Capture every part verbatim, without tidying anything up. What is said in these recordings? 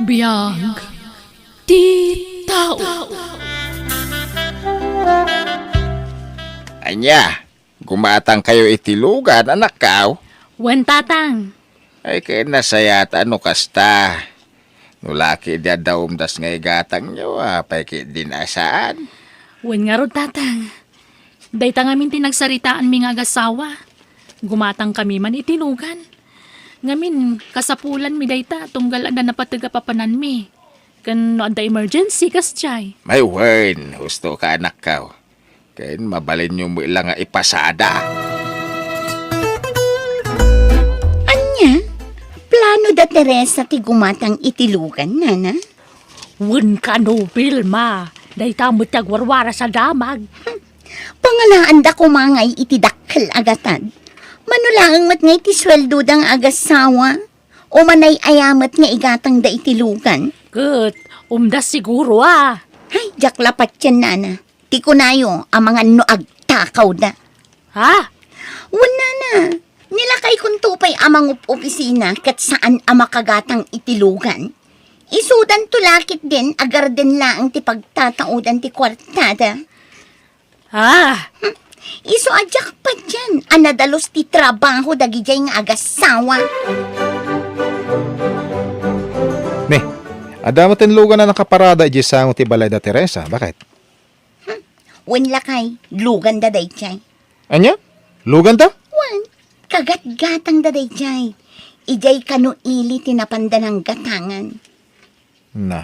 Biag ti tao. Ania, gumatangkayo iti lugan, anakkaw? Wen, tatang. Ay, ket nasayaat no kasta. No la ketdi adda umdas nga igatangyo, apay ketdin a saan? Wen ngarud, tatang. Dayta ngamin ti nagsaritaanmi nga agasawa. Gumatangkami man iti lugan. Ngamin, kasapulanmi dayta tunggal adda napateg a papananmi. Ken no adda emergency, kasdiay. Ay wen, husto ka, anakkaw. Ken mabalinyo met la nga ipasada. Ania? Plano da Teresa ti gumatang iti lugan, nana? Wen kano, Vilma. Dayta met ti agwarwaras a damag. Pangalaanda koma ngay iti dakkel a gatad. Mano laeng met ngay ti sueldoda nga agasawa? O manay-aya met nga igatangda iti lugan? Ket, umdas siguro a. Ay, diak la patien, nana. Ti kunayo, amangan no agtakawda. Ha? Wen, nana. Ni lakaykonto pay a mangup-opisina ket saan a makagatang iti lugan. Isudanto la ketdin a garden laeng ti pagtataodan ti kuartada. Ah! Hmm. Isu a diak patien a nadalus ti trabaho dagidiay nga agasawa. Ne, adda met ti lugan a nakaparada idiay sango ti balay da Teresa. Baket? Hmm. Wen lakay, luganda daydiay. Ania? Luganda? Wen, kagatgatangda daydiay. Idiay kano ili ti napanda nanggatangan. Na.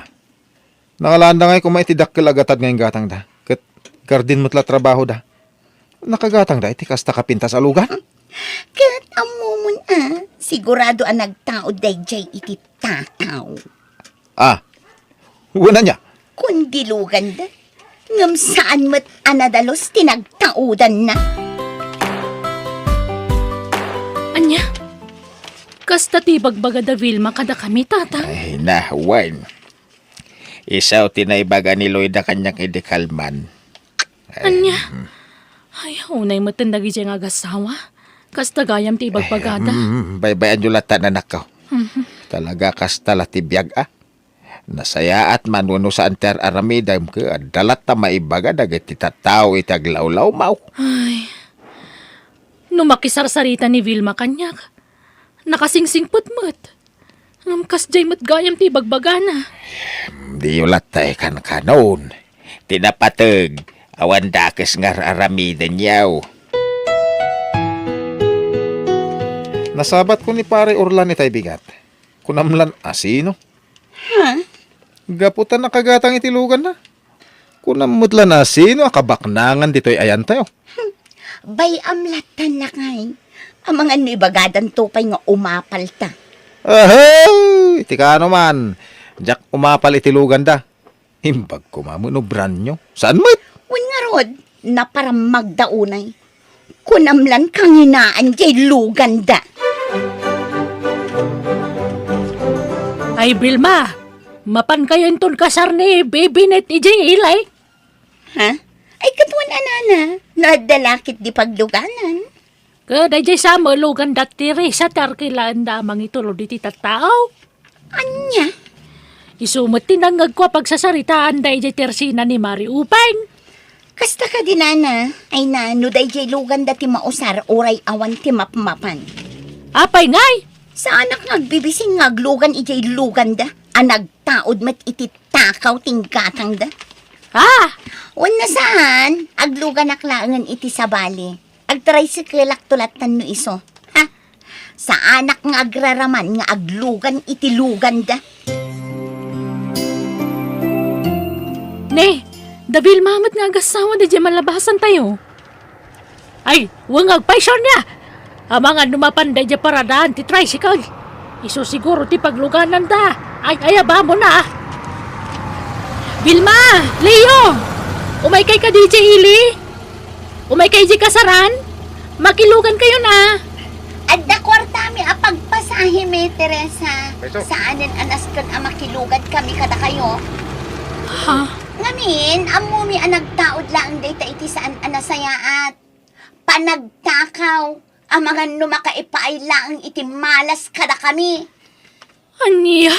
Nangalaanda ngay koma iti dakkel a gatad nga inggatangda, ket garden met la trabahoda. Nakagatangda iti kasta kapintas a lugan? Ket ammomon a, sigurado a nagtaud daydiay iti tataw. Ah, wen ania? Kundi luganda, ngem saan met a nadalus ti nagtaudanna. Ania? Kasta ti ibagbaga da Vilma kadakami, Tata? Ay, na, wen. Isu ti naibaga ni Loida kaniak idi kalman. Ania? Ay, unay metten dagidiay nga agasawa. Kasta gayam ti ibagbagada. Mm, baybay-anyo latta, anakko. Mhm. Talaga, kasta la ti biag, a. Nasayaat man wenno saan ti ar-aramidem, ket adda latta maibaga dagiti tattao iti aglawlawmaw. Ay. No makisarsarita ni Vilma kaniak, nakasingsingpet met. Ngem kasdiay met gayam ti ibagbagana. Diyo latta ikankanon. Ti napateg, awan dakes nga ar-aramidenyo. Nasabatko ni Pare Orlan itay bigat. Kunam lan asino? Ha? Gapu ta nakagatang iti luganna. Kunam met la, nasino a kabaknangan ditoy ayantayo? Bay-am lattan, lakay. Amangan no ibagadanto pay nga umapalta. Ahay! Ti kaano man, diak umapal iti luganda. Imbag koma met no branyo. Saan met? Wen ngarud, naparammagda unay. Kunam lan kanginaan diay luganda. Ay, Vilma, mapankayo inton kasar ni Bibinet idiay ili? Ha? Ay, ket wen a, nana, no adda la ketdi pagluganan. Ket daydiay sa met luganda Teresa ti arkilaenda a mangitulod iti tattao. Ania? Isu met ti nangngegko a pagsasaritaanda idiay tersina ni Mari Upeng. Kasta kadi, nana? Ay na, no daydiay luganda ti mausar, uray awan ti mapmapan. Apay ngay? Saanak nga agbibising nga aglugan idiay luganda a nagtaud met iti takaw ti inggatangda. Ah! Wen a saan, agluganak laengen iti sabali. Agtricycle-akto lattan no isu. Ha? Saanak nga agraraman nga aglugan iti luganda. Ne, da Vilma met nga agasawa daydiay malabasantayo. Ay, wen nga agpaysionda. Amangan no mapanda idiay paradaan ti tricycle. Isu siguro ti paglugananda. Ay, ay, abamon a. Vilma! Leo! Umaykay kadi idiay ili? Umaykay idiay kasaran? Makilugankayon a. Adda kuartami a pagpasahe mi, Teresa. Saanen a nasken a makilugan kami kadakayo. Ha? Ngamin, ammomi a nagtaud laeng dayta iti saan a nasayaat. Panagtakaw, amangan no makaipaay laeng iti malas kadakami. Ania?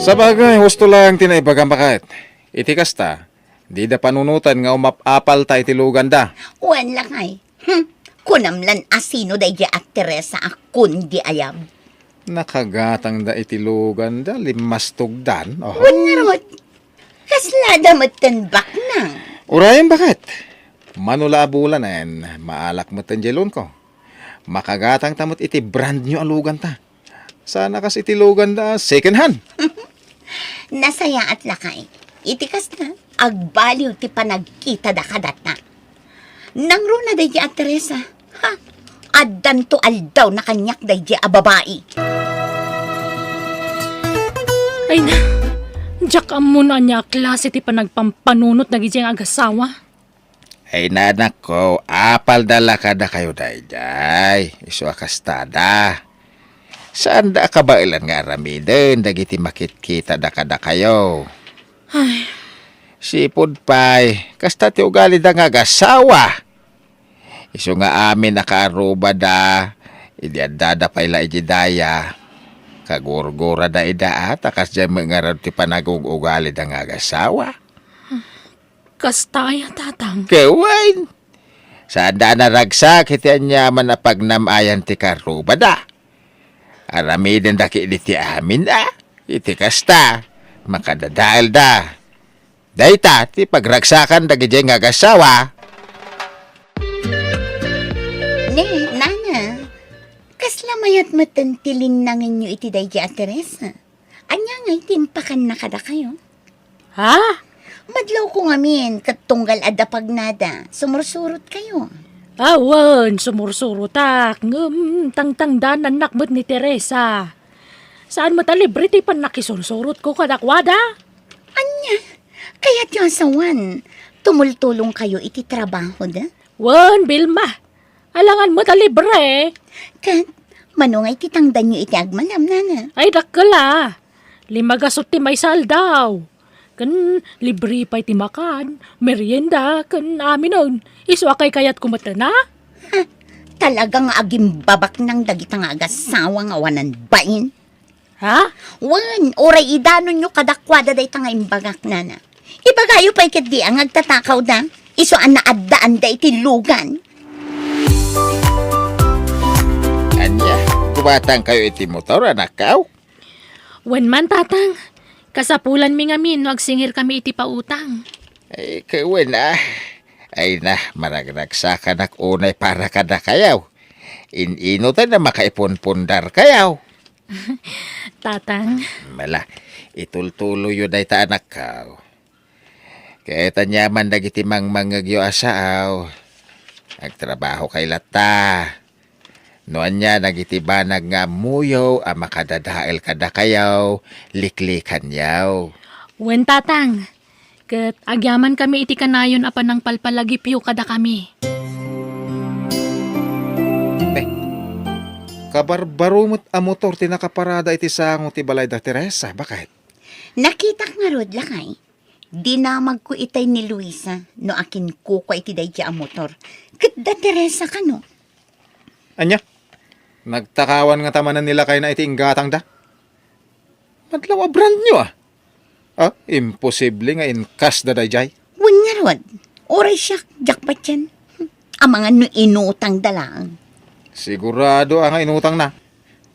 Sabagay, husto laeng ti naibagam, baket. Iti kasta, dida panunoten nga umap-apalta iti luganda. Wen lakay. Hmm. Kunam lan a sino daydi a Teresa a kun di ayab. Nakagatangda iti luganda, limmastogdan. Oh. Wen ngarud, kaslada metten baknang. Urayen, baket. Mano la a bulanen, maalak metten diay loan ko. Makagatangta met iti brand new a luganta. Sana kas iti luganda, second hand. Nasayaat lakay. Iti kasta, agbaliw ti panagkitada kadatta. Nangruna daydi a Teresa. Ha? Addanto aldaw na kaniak daydi a babai. Ay na, diak ammo no ania a klase ti panagpampanunot dagiti nga agasawa. Ay, nanakko, apalda la kadakayo daydiay, isu a kastada. Saanda a kabaelan nga aramiden dagiti makitkitada kadakayo. Ay. Sipud pay, kasta ti ugalida nga agasawa. Isu nga amin a kaarrubada, idi addada pay la iti daya, kagurgurada ida a, ta kasdiay met ngarud ti panagug-ugalida nga agasawa. Kasta aya, Tatang? Ket wen, saanda a naragsak iti aniaman a pagnam-ayan ti kaarrubada. Aramidenda ketdi ti amin a. Iti kasta, makadadaelda. Dayta ti pagragsakan dagiti nga agasawa. Ne, nana, kasla mayat metten ti linnangenyo iti daydi a Teresa? Ania ngay ti impakanna kadakayo? Ha? Madlawko ngamin ket tunggal adda pagnada, sumursurotkayo. Awan, sumursurotak, ngem tangtangdanannak met ni Teresa. Saan met a libre ti pannakisursurotko kadakuada? Ania? Kayatyo a sawen, tumultulongkayo iti trabahoda? Wen, Vilma. Alangan met a libre. Ket, mano nga iti tangdanyo iti agmalem, nana? Ay, dakkel a. Lima gasut ti maysa aldaw. Ken libre pay ti makan, merienda, ken aminen. Isu a kaykayatko met, na? Ha, talaga nga agimbabaknang dagita nga agasawa nga awanan bain. Ha? Wen, uray idanonyo kadakuada dayta nga imbagak, nana. Ibagayo pay ketdi a nga agtatakawda, isu a naaddaanda iti lugan. Ania, gumatangkayo iti motor, anakkaw? Wen man, Tatang. Kasapulanmi ngamin no agsingirkami iti pautang. Ay, ket wen, ah. Ay na, maragragsakanak unay para kadakayaw. In-ino tay na makaipunpundarkayaw? Tatang. Mala, itultuloyyo dayta, anakkaw. Ket aniaman dagiti mangmangngegyo a saaw, agtrabahokay latta. No ania dagiti banag nga ammoyo a makadadael kadakayaw, liklikanyaw. Wen, Tatang. Ket agyamankami iti kanayon a panangpalpalagipyo kadakami. Ne, kabarbaro met a motor ti nakaparada iti sango ti balay da Teresa, baket? Nakitak ngarud, lakay. Dinamagko itay ni Luisa no akinkukua iti daydi a motor. Ket da Teresa kano? Ania? Nagtakawan ngata manen ni lakayna iti inggatangda? Madlaw a brand new, ah. Ah, imposible nga inkasda daydiay. Wen ngarud, uray siak, diak patien. Amangan no inutangda laeng. Sigurado a nga inutangna.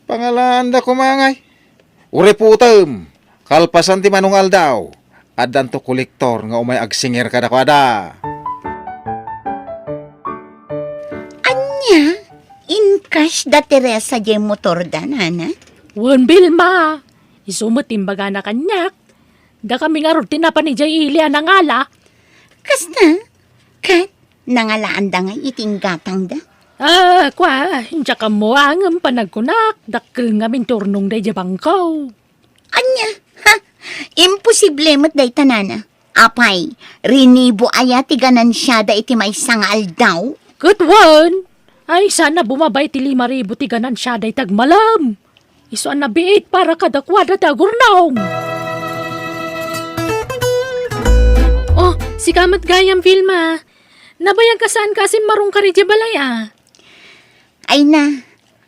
Pangalaanda koma ngay. Uray putem, kalpasan ti mano nga aldaw, addanto kolektor nga umay agsingir kadakuada. Ania? Inkas da Teresa diay motorda, nana? Wen, Vilma. Isu met ti imbagana kaniak. Dakami ngarud ti napan idiay ili a nangala. Kasta? Ket nangalaanda ngay iti inggatangda? Ah, kua, diak ammo ngem panagkunak, dakkel ngamin ti urnongda idiay bangko. Ania? Ha? Imposible met dayta, nana. Apay, rinibo aya ti ganansiada iti maysa nga aldaw? Ket wen, ay sana bumaba iti lima ribu ti ganansiada iti agmalem. Isu a nabiit para kadakuada ti agurnong. Oh, sika met gayam, Vilma. Nabayag ka saan ka a simmarong kari diay balay, a? Ay na,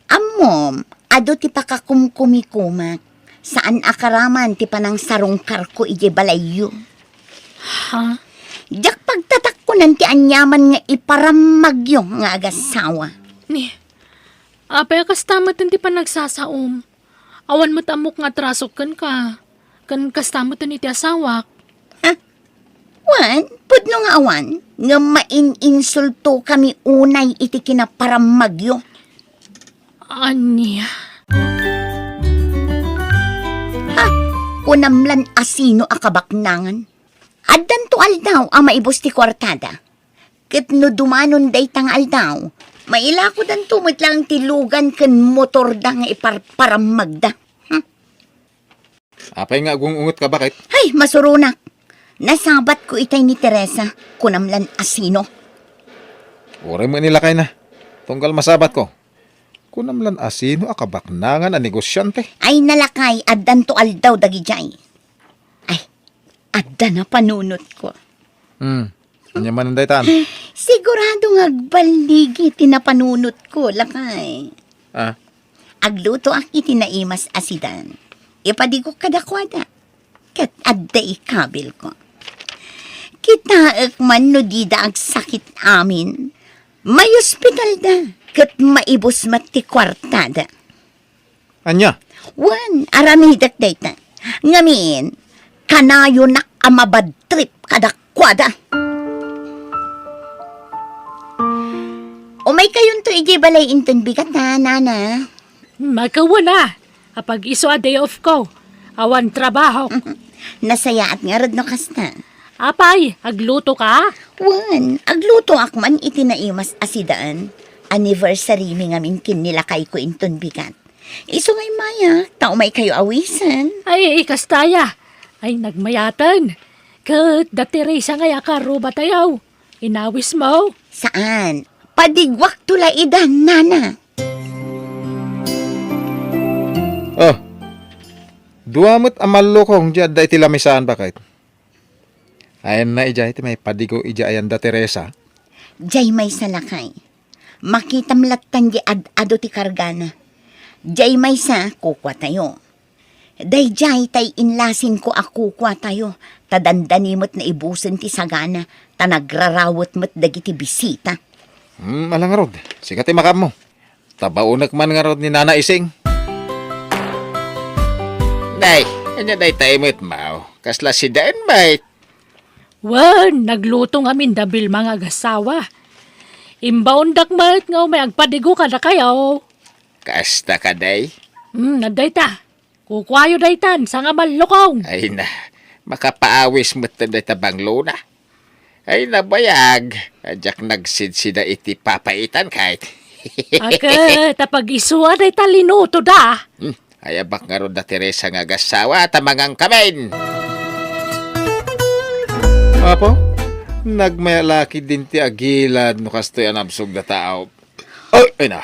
ammom, adu ti pakakumkumikumak. Saan a karaman ti panangsarungkarko idiay balayyo. Ha? Diak pagtatakkonan ti aniaman nga iparammagyo nga agasawa. Ni, apay a kasta met ti panagsasaom? Awan met ammok nga atrasok kenka. Ken kasta met iti asawak. Ha? Wen, pudno nga awan, ngem maininsultokami unay iti kinaparammagyo. Ania? Ha? Kunam lan asino a kabaknangan? Addanto aldaw a maibus ti kuartada. Ket no dumanon dayta nga aldaw, mailakodanto met laeng ti lugan ken motorda nga iparparammagda. Hmm. Apay nga agung-ungetka, baket? Hay, masuronak. Nasabatko itay ni Teresa, kunam lan asino. Uray met ni lakayna. Tunggal masabatko. Kunam lan asino a kabaknangan a negosiante? Ay, nalakay, addanto aldaw dagidiay. Ay, adda napanunotko. Hmm. Ania manen daytan? Sigurado nga agballigi ti napanunotko, lakay. Ah? Aglutoak iti naimas a sidan. Ipadigok kadakuada. Ket adda ikabilko. Kitaek man no dida agsakit amin. Maiospitalda, ket maibus met ti kuartada. Ania? Wen, aramidek dayta. Ngamin, kanayonak a mabadtrip kadakuada. Umaykayonto idiay balay inton bigat, ha, nana? Makawana. Apag-isu a day off ko. Awan trabaho. Nasayaat ngarud no kasta. Apay, aglutoka? Wen, aglutoak man iti naimas a sidan. Anniversary mi ngamin ken ni lakayko inton bigat. Isu nga immayak, ta umaykayo awisen. Ay, kasta aya. Ay, nagmayaten. Ket da Teresa ngay a karrubatayo. Inawismo? Saan? Padiguakto la ida, nana. Oh, dua met a mallukong diay adda iti lamisaan, baket. Ayanna idiay ti maipadigo idiay ayan da Teresa? Diay maysa, lakay. Makitam lattan diay ad-adu ti kargana. Diay maysa, kukuatayo. Daydiay tay inlasinko a kukuatayo, ta dandani met naibusen ti sagana, ta nagrarawet met dagiti bisita. Hmm, ala ngarud, sika ti makaammo. Tabaonek man ngarud ni Nana Ising. Nay, ania dayta met, maw? Kasla sidaen met? Wen, nagluto ngamin da Vilma nga agasawa. Imbaondak met nga umay agpadigo kadakayo. Kasta kadi? Hmm, adda ita. Kukuayo daytan, saan nga mallukong. Ay na, makapaawis met dayta banglona. Ay, nabayag, a diak nagsidsida iti papaitan, ket. Ket, apag-isu a dayta linutoda. Hmm, ayabak ngarud da Teresa nga agasawa, ta mangangkamin. Apo, nagmaya la ketdin ti agilad no kastoy a nabsog da tao. Ay, ay na.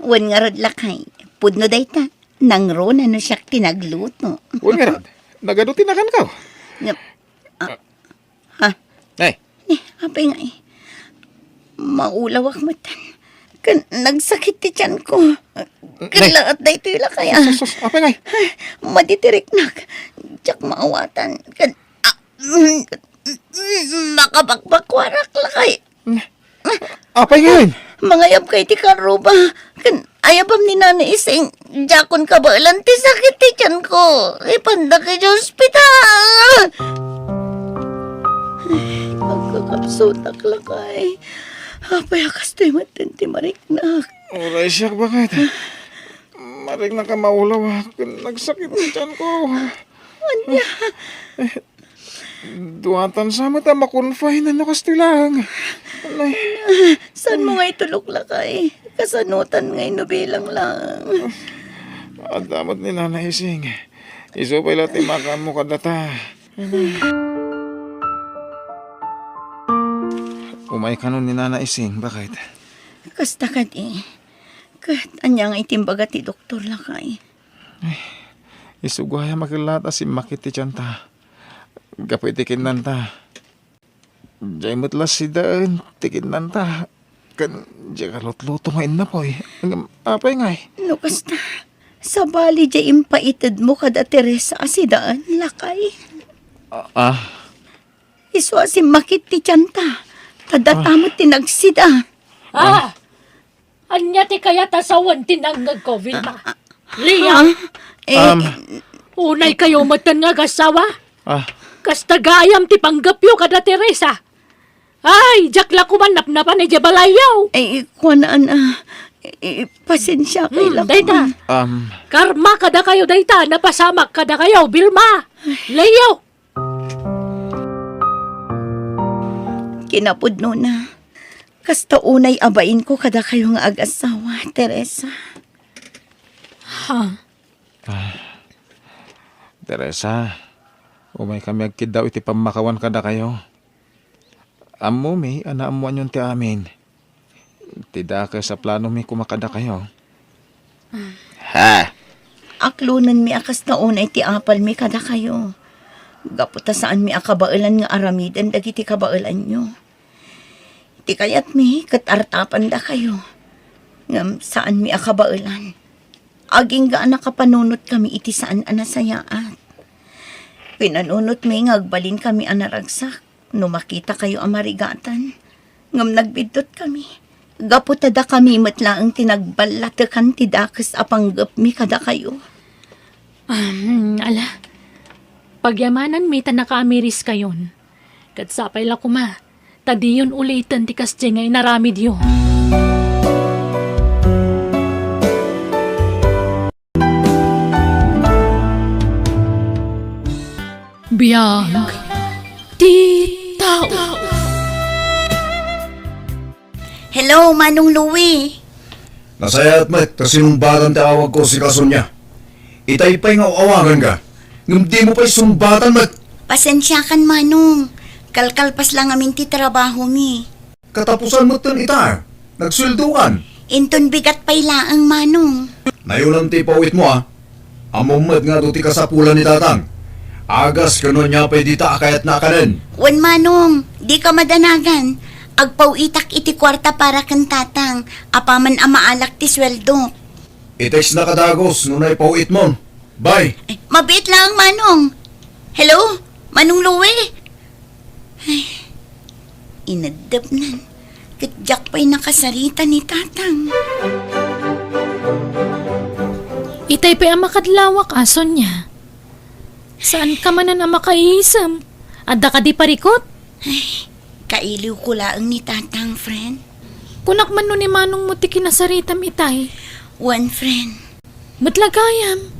Wen ngarud, lakay, pudno dayta, nangruna no siak ti nagluto. Wen ngarud, nagadu ti nakanko. Ngem, ah, Ha? Ay. Ni, apay ngay? Maulawak met. Ken nagsakit ti tianko. Ken Nay. Laat daytoy lakay a. Sus, sus, apay ngay? Maditiriknak. Diak maawatan. Ken, ah, mm, mm, makabakbakwarak lakay. Apay ngay? Mangayabka iti karruba. Ken ayabam ni Nana Ising, diakon kabaelan ti sakit ti tianko. Ipandak iti ospital. Ay, agkakapsutak lakay. Apay a kastoy met ti mariknak? Uray siak, baket. Mariknak a maulawak ken nagsakit ti tianko. Ania? Duatan sa met a makonfine no kastoy laeng. Nay. Saanmo nga itulok lakay? Kasanotan nga inubilang lang. Adda met ni Nana Ising. Isu pay la ti makaammo kadata. Umay kano ni Nana Ising, baket? Kasta kadi. Ket ania nga itimbaga ti doktor lakay? Ay, isu gayam a kellaat a simmakit ti tianta. Gapu iti kinnanta. Diay met la sidaen ti kinnanta. Ken diay kalutluto nga innapoy. Ngem apay ngay? No kasta, Sabali diay impaitedmo kada Teresa a sidaen, lakay. Ah, ah. Isu a simmakit ti tianta, ta data met ti nagsida. Ah! Ania ti kayat a sawen ti nangngegko, Vilma? Lea? Ah, eh, Um, Unay kayo metten nga agassawa? Ah. Kasta gayam ti panggepyo kada Teresa. Ay, diak la koma napnapan idiay balayyo. Ay, kuan, ana. Ay, pasensia kay Hmm, la dayta. Koma. Um. Karma kadakayo dayta, napasamak kadakayo, Vilma. Leo. Kinapudnona, kasta unay a bainko kadakayo nga agassawa, Teresa. Ha? Ah, Teresa, umaykami agkiddaw iti pammakawan kadakayo. Ammomi a naammoanyon ti amin. Ti dakes a planomi koma kadakayo. Ha? Aklonenmi a kasta unay ti apalmi kadakayo. Gapu ta saanmi a kabaelan nga aramiden dagiti kabaelanyo. Ti kayatmi ket artapandakayo. Ngem saanmi a kabaelan. Agingga a nakapanunotkami iti saan a nasayaat. Pinanunotmi nga agbalinkami a naragsak no makitakayo a marigatan. Ngem nagbiddut kami. Gapu ta dakami met laeng ti nagballatekan ti dakes a panggepmi kadakayo. Um, ala, pagyamananmi ta nakaamiriskayon. Ket sapay la koma, ta diyon uliten ti kasdi nga inaramidyo. Biag ti tao. Hello, Manong Louie. Nasayaat met ta sinungbatan ti awagko, sika Sonia. Itay pay nga aw-awaganka, ngem dimo pay sungbatan met. Pasensiakan, Manong. Kalkalpas la ngamin ti trabahomi. Katapusan metten ita, nagsueldokan. Inton bigat pay laeng, Manong. Nayolan ti ipaw-itmo, a. Ammom met nga adu ti kasapulan ni Tatang. Agas ken no ania pay dita a kayatna a kanen. Wen, Manong, dika madanagan. Agpaw-itak iti kuarta para ken Tatang, apaman a maalak ti sueldok. I-text na kadagos no naipaw-itmon. Bye! Ay, mabiit laeng, Manong. Hello? Manong Louie? Ay, ineddepnan. Ket diak pay nakasarita ni Tatang. Itay pay a makadlawak, a, Sonia. Saanka manen a makaiisem? Adda kadi parikut? Ay, kailiwko laeng ni Tatang, friend. Kunak man no ni Manong mo ti kinasaritam itay. Wen, friend. Met la gayam.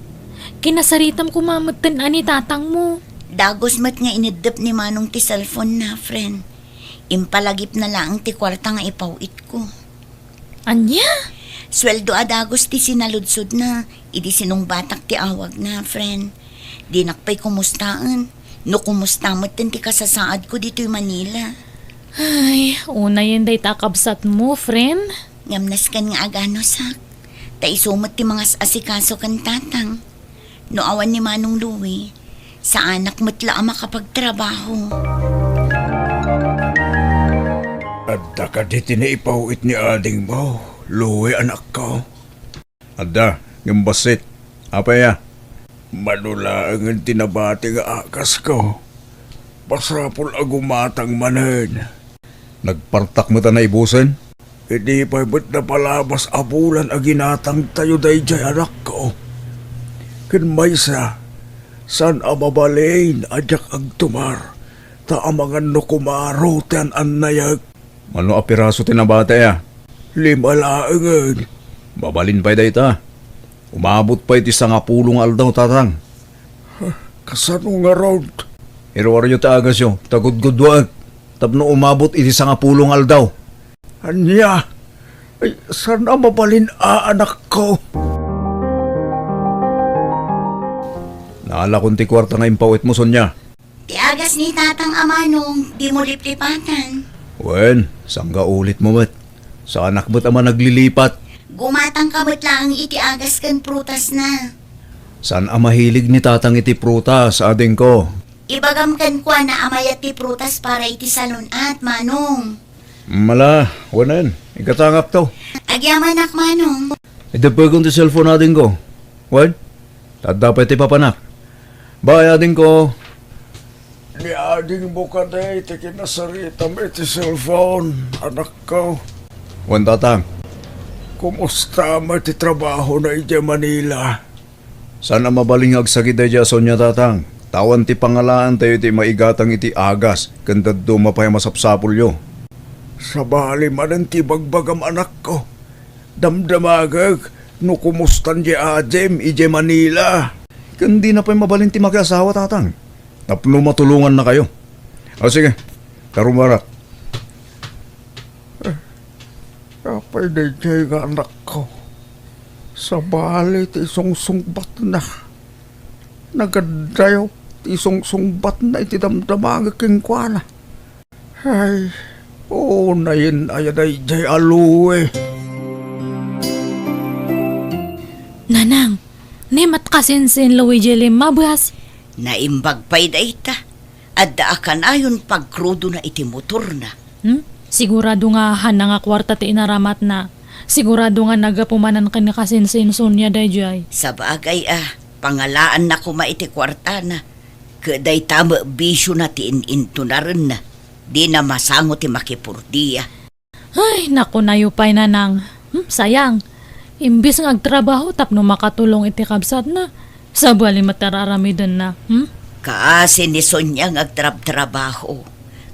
Kinasaritam koma metten a ni Tatang mo. Dagus met nga ineddep ni Manong ti cellphone na, friend. Impalagipna laeng ti kuarta nga ipaw-itko. Ania? Sueldo a dagus ti sinaludsodna idi sinungbatak ti awagna, friend. Dinak pay kumustaen no kumusta metten ti kasasaadko ditoy Manila. Ay, unayen dayta a kabsatmo, friend. Ngem nasken nga aganusak, ta isu met ti mangas-asikaso ken Tatang. No awan ni Manong Louie, saanak met la a makapagtrabaho. Adda kadi ti naipaw-it ni adingmo, Louie, anakko? Adda, ngem bassit. Apay a? Mano laengen ti nabati nga agasko. Masapul a gumatang manen. Nagpartak met a naibusen? Idi pay met napalabas a bulan a ginatangtayo daydiay anakko. Ken maysa, saan a mabalin a diak agtumar, ta amangan no kumaro ti an-annayek. Mano a piraso ti nabati a? Lima laengen. Mabalin pay dayta. Umabot pay ti sangapulo nga aldaw, Tatang. Kasano ngarud? Iruaryo ti agasyo, ta gudgudwaek tapno umabot iti sangapulo nga aldaw. Ania? Ay, saan a mabalin a, anakko? Naalakon ti kuarta nga impaw-itmo, Sonia. Ti agas ni Tatang a Manong, dimo liplipatan. Wen, sangga ulitmo met. Saanak met a managlilipat. Gumatangka met laeng iti agas ken prutasna. Saan a mahilig ni Tatang iti prutas, adingko? Ibagam kenkuana a mayat ti prutas para iti salun-at, Manong. Mala, wanen, igatangapto. Agyamanak, Manong. Ideppegon ti cellphone, adingko. Wen, adda pay ti papanak. Bay, adingko. Ni adingmo kadi ti kinasaritam iti cellphone, anakko. Wen, tatang. Kumusta met ti trabahona idiay Manila? Saan a mabalin nga agsakit daydiay a Sonia, tatang. Ta awan ti pangalaantayo iti maigatang iti agas ken dadduma pay a masapsapulyo. Sabali manen ti ibagbagam, anakko. Damdamagek no kumustan diay adim idiay Manila. Ken dina pay mabalin ti makiasawa, tatang, tapno matulongannakayo. O, sige, karumarak. Apay daydiay nga anakko? Sabali ti isungsungbatna. Nagaddayo ti isungsungbatna iti damdamagek kenkuana. Ay, unayen aya daydiay a Lue. Nanang, ni met kasinsin Lue diay limmabas? Naimbag pay dayta. Adda a kanayon pagkrudona iti motorna. Hmm? Sigurado nga haanna nga kuarta ti inaramatna. Sigurado nga naggapu manen ken ni kasinsin Sonia daydiay. Sabagay a, pangalaanna koma iti kuartana. Ket dayta met bisiona ti in-intunarenna. Dina masango ti makipurdia. Ay, nakunayo pay, Nanang. Hmm, sayang. Imbes nga agtrabaho tapno makatulong iti kabsatna, sabali met ti ar-aramidenna. Hmm? Kaasi ni Sonia nga agtrabtrabaho.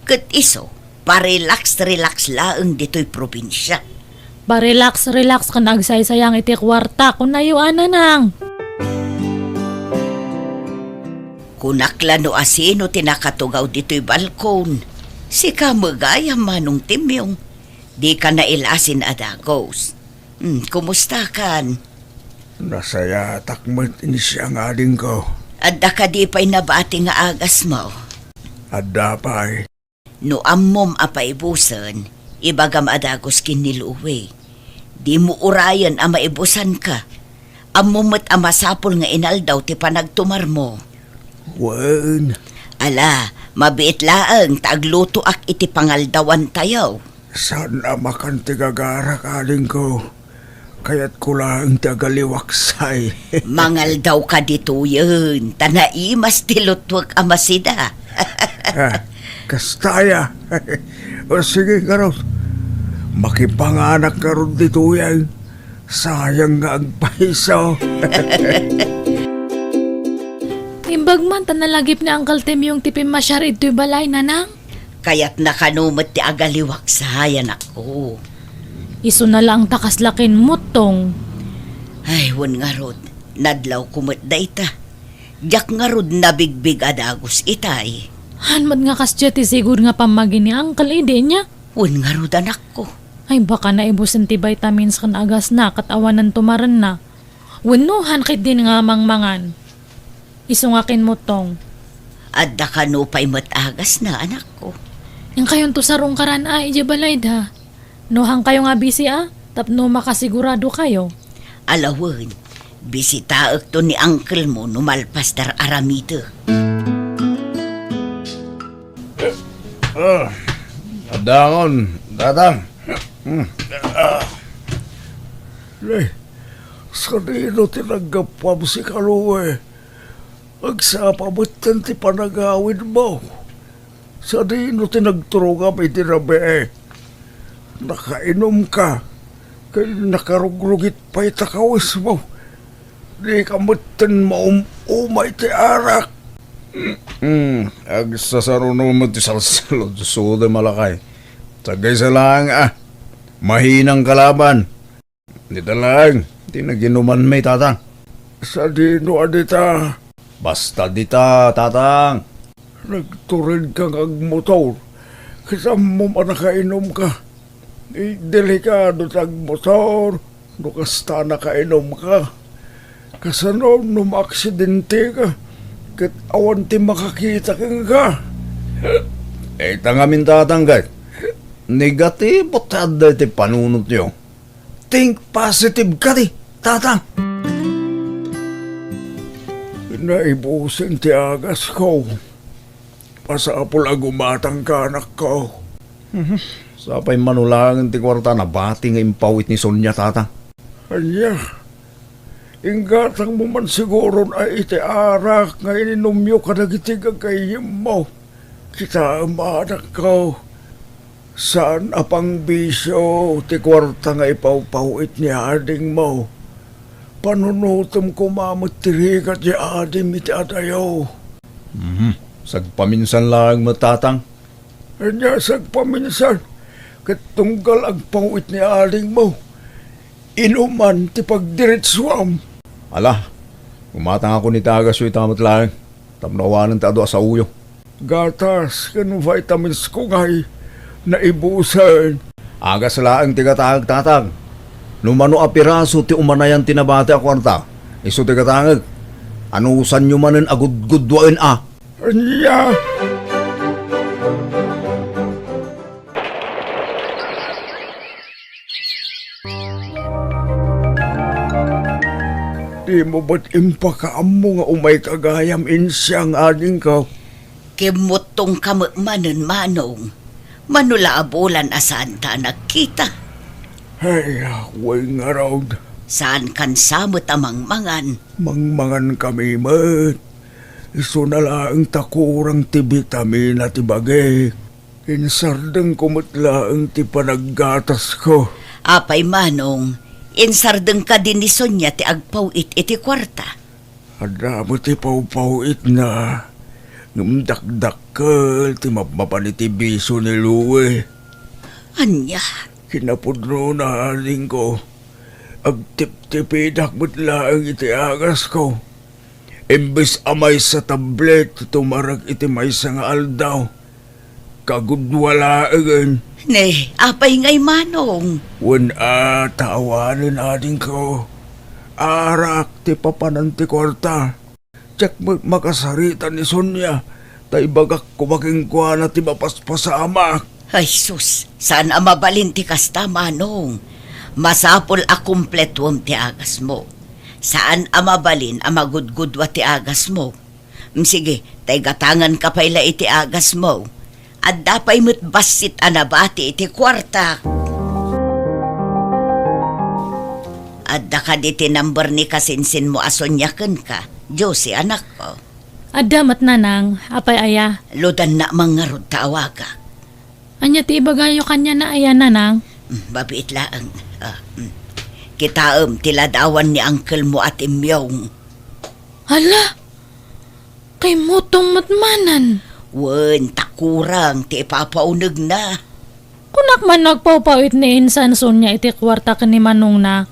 Ket isu, parelax-relax laeng ditoy probinsia. Parelax-relax ken agsaysayang iti kuarta, kunayo a, Nanang. Kunak la no asino ti nakatugaw ditoy balkon. Sika met gayam, Manong Timyong. Dika nailasin a dagus. Hmm, kumustakan? Nasayatak met ni siang adingko. Adda kadi pay nabati nga agasmo? Adda pay. No ammom a paibusen, ibagam a dagus ken ni Louie. Dimo urayen a maibusanka. Ammom met a masapul nga inaldaw ti panagtumarmo. Wen. Ala, mabiit laeng ta aglutoak iti pangaldawantayo. Saan a makan ti gagarak, adingko. Kayatko laeng ti agaliwaksay. Mangaldawka ditoyen, ta naimas ti lutuek a masida. Ah, kasta aya. O, sige, ngarud. Makipanganak ngarud ditoyen. Sayang nga agpayso. Imbag man ta nalagip ni Uncle Timyong ti pimmasiar ditoy balay, Nanang. Kayatna kano met ti agaliwaksay, anakko. Isuna laeng ta kasla kinmuttong. Ay, wen ngarud, nadlawko met dayta. Diak ngarud nabigbig a dagus itay. Haan met nga kasdiay ti sigud nga pammagi ni Uncle idi nia? Wen ngarud, anakko. Ay, baka naibusen ti vitamins ken agasna ket awanen tumarenna. Wenno, haan ketdin nga mangmangan. Isu nga kinmuttong. Adda kano pay met agasna, anakko. Inkayonto sarungkaran a idiay balayda. No haankayo nga bisi a, tapno makasiguradokayo. Ala wen, bisitaekto ni uncle mo no malpas ti ar-aramidek. Ah, addangon, tatang. Hmm. Ah. Nay, sadino ti naggapuam, sika, Lue? Agsapa metten ti panagawidmo. Sadino ti nagturongam iti rabii? Nakainumka, ken nakarugrugit pay ta kawismo. Dika metten maum-umay ti arak. Hmm, agsasaruno met ti salsaludsodem a lakay. Sagaysa laeng a, mahinang kalaban. Dita laeng ti naginumanmi, tatang. Sadino a dita? Basta dita, tatang. Nagturedka nga agmotor, ket ammom a nakainumka. Delikado ti agmotor no kasta nakainumka. Kasano no maaksidenteka ket awan ti makakita kenka? Ita ngamin, tatang, ket negatibo ti adda iti panunotyo. Think positive kadi, tatang. Naibusen ti agasko. Masapul a gumatangka, anakko. Mhm. Sapay manulaen ti kuarta, nabati nga impawit ni Sonia, tatang. Ania? Inggatangmo man siguron a iti arak nga ininumyo kadagiti gagayyemmo. Kitaem, anakko, saan a pangbisio ti kuarta nga ipawpaw-it ni adingmo. Panunotem koma met ti rigat ti adim iti adayo. Mhm. Sagpaminsan laeng met, Tatang. Ania sagpaminsan, ket tunggal agpaw-it ni adingmo, inuman ti pagdiretsuam. Ala, gumatangakon iti agasyo ita met laeng, tapno awanen ti adu a saoyo. Gatas ken vitamins ko ngay, naibusen. Agas laeng ti gatangek, Tatang. No mano a piraso ti umanayan ti nabati a kuarta, isu ti gatangek. Anusanyo manen a gudgudwaen a. Ania? Dimo met impakaammo nga umayka gayam, insiang adingko? Kimmuttongka met manen, Manong. Mano la a bulan a saanta a nagkita. Ay, wen ngarud. Saankan sa met a mangmangan? Mangmangankami met. Isuna laeng ta kurang ti bitamina ti bagik. Insardengko met laeng ti panaggatasko. Apay, Manong, insardeng kadi ni Sonia ti agpaw-it iti kuarta? Adda met ti pawpaw-itna, ngem dakdakkel ti mapmapan iti bisio ni Louie. Ania? Kinapudnona, adingko, agtiptipidak met laeng iti agasko. Imbes a maysa tablet ti tumarek iti maysa nga aldaw, kagudua laengen. Ne, apay ngay, Manong? Wen a, ta awanen, adingko. Arak ti papanan ti kuarta. Diak met makasarita ni Sonia, ta ibagak koma kenkuana ti mapaspasamak. Ay sus, saan a mabalin ti kasta, Manong. Masapul a kumpletoem ti agasmo. Saan a mabalin a magudgudua ti agasmo. Mm, sige, ta igatanganka pay la iti agasmo. Adda pay met bassit a nabati iti kuartak. Adda kadi ti number ni kasinsinmo a Sonia kenka, Josie, anakko? Adda met, Nanang. Apay aya? Ludanna man ngarud ta awagak. Ania ti ibagayo kaniana aya, Nanang? Mm, mabiit laeng. Ah, mm. Kitaem ti ladawan ni angkelmo a timmyong. Hala! Kimmutong met manen. Wen, ta kurang ti ipapaunegna. Kunak man no agpawpaw-it ni insan Sonia iti kuarta ken ni manongna.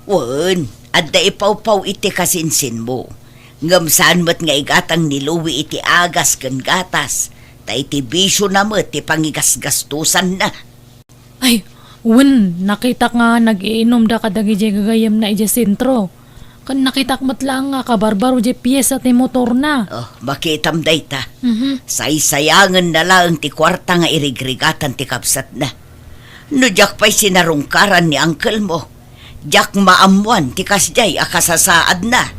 Wen, adda ipawpaw-it ti kasinsinmo. Ngem saan met nga igatang ni Louie iti agas ken gatas, ta iti bisiona met ti pangigasgastosanna. Ay, wen, nakitak nga nag-iinumda kadagiti gagayyemna idiay sentro. Ken nakitak met laeng nga kabarbaro diay piesa ti motorna. Oh, makitam dayta. Mhm. Saysayangenna laeng ti kuarta nga irigrigatan ti kabsatna. No diak pay sinarungkaran ni angkelmo, diak maammoan ti kasdiay a kasasaadna.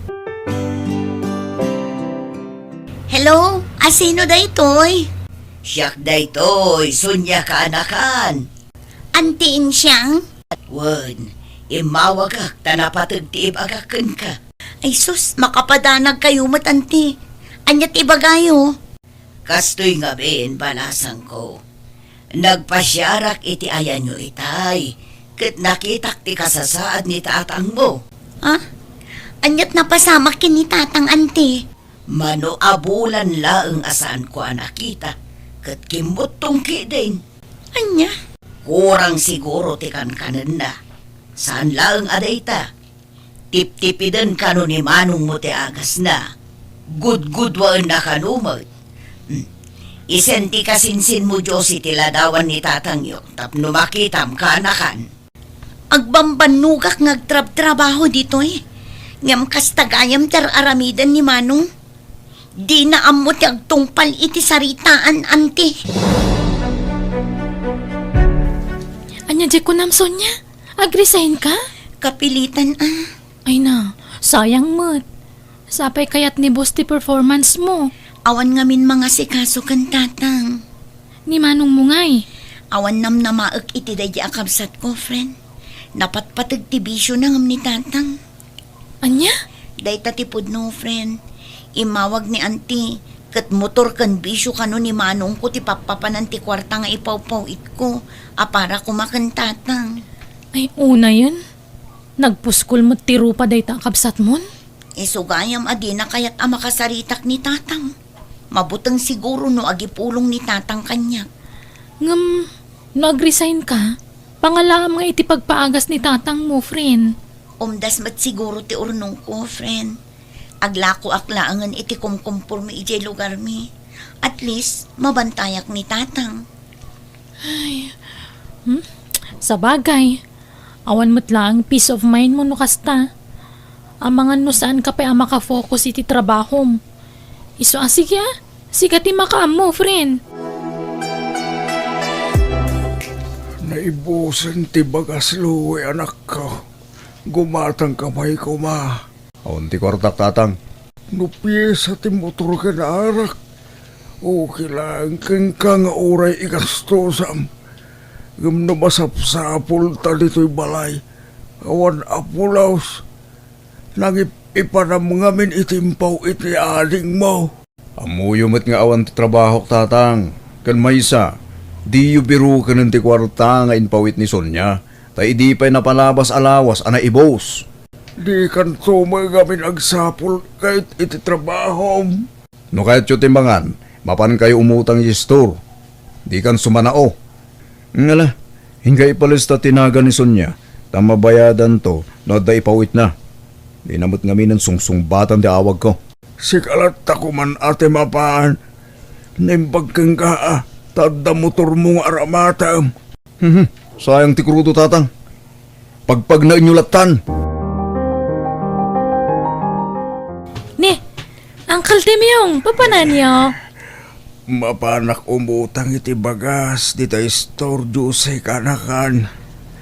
Hello? A sino daytoy? Siak daytoy, Sonia kaanakan. Anti Insiang? Wen, immawagak ta napateg ti ibagak kenka. Ay sus, makapadanagkayo met, anti. Ania ti ibagayo? Kastoy ngamin, balasangko. Nagpasiarak iti ayanyo itay, ket nakitak ti kasasaad ni tatangmo. Ha? Aniat napasamak ken ni tatang, anti? Mano a bulan laeng a saanko a nakita, ket kimmuttong ketdin. Ania? Kurang siguro ti kankanenna. Saan laeng a dayta. Tiptipiden kano ni manongmo ti agasna. Gudgudwaenna kano met. Hmm. Isenti kasinsinmo, Josie, ti ladawan ni tatangyo tapno makitam kaanakan. Agbambannogak nga agtrabtrabaho ditoy. Ngem kasta gayam ti ar-aramiden ni Manong. Dina ammo ti agtungpal iti saritaan, anti. Ania diay kunam, Sonia? Ag-resign ka? Kapilitan a. Ay na, sayang met. Sapay kayat ni boss ti performance mo. Awan ngamin mangasikaso ken tatang. Ni manongmo ngay? Awan namnamaek iti daydi a kabsatko, friend. Napatpateg ti bisiona ngem ni tatang. Ania? Dayta ti pudno, friend. Immawag ni Auntie, ket motor ken bisio kano ni Manongko ti pappapanan ti kuarta nga ipawpawitko a para koma ken Tatang. Ay, unayen. Nagpuskol met ti rupa dayta a kabsatmon? Isu gayam a dina kayat a makasaritak ni Tatang. Mabuteng siguro no agipulong ni Tatang kaniak. Ngem, no agresign ka, pangalaam nga iti pagpaagas ni Tatang mo, friend. Umdas met siguro ti urnongko, friend. Aglakoak laengen iti kumkumpormi idiay lugarmi. At least, mabantayak ni Tatang. Ay, hmm? Sabagay, awan met laeng peace of mind mo no kasta. Amangan no saan ka pay a makafocus iti trabahom. Isu a, sige a, sika ti makaammo, friend. Naibusen ti bagas, Louie, anakko. Gumatangka pay koma. Awan ti kuartak, Tatang. No piesa ti motor ken arak, okay laeng kenka nga uray igastosam. Ngem no masapsapulta ditoy balay, awan a pulos, nangip-ipanam ngamin iti impaw-it ni adingmo. Ammoyo met nga awan ti trabahok, Tatang. Ken maysa, diyo birukenen ti kuarta nga impaw-it ni Sonia, ta idi pay napalabas a lawas a naibus. Dikanto met ngamin agsapul ket iti trabahom. No kayatyo ti mangan, mapankayo umutang iti istor. Dikan sumanao. Ngala, inka ipalista ti nagan ni Sonia, ta mabayadanto no adda ipaw-itna. Dina met ngaminen sungsungbatan ti awagko. Sika latta koman a ti mapan. Naimbag kenka a, ta adda motormo nga aramatem. Hmm, sayang ti krudo, Tatang. Pagpagnaenyo lattan. Ni, Uncle Timyong, papananyo? Mapanak umutang iti bagas dita istor, Jose, kanakan.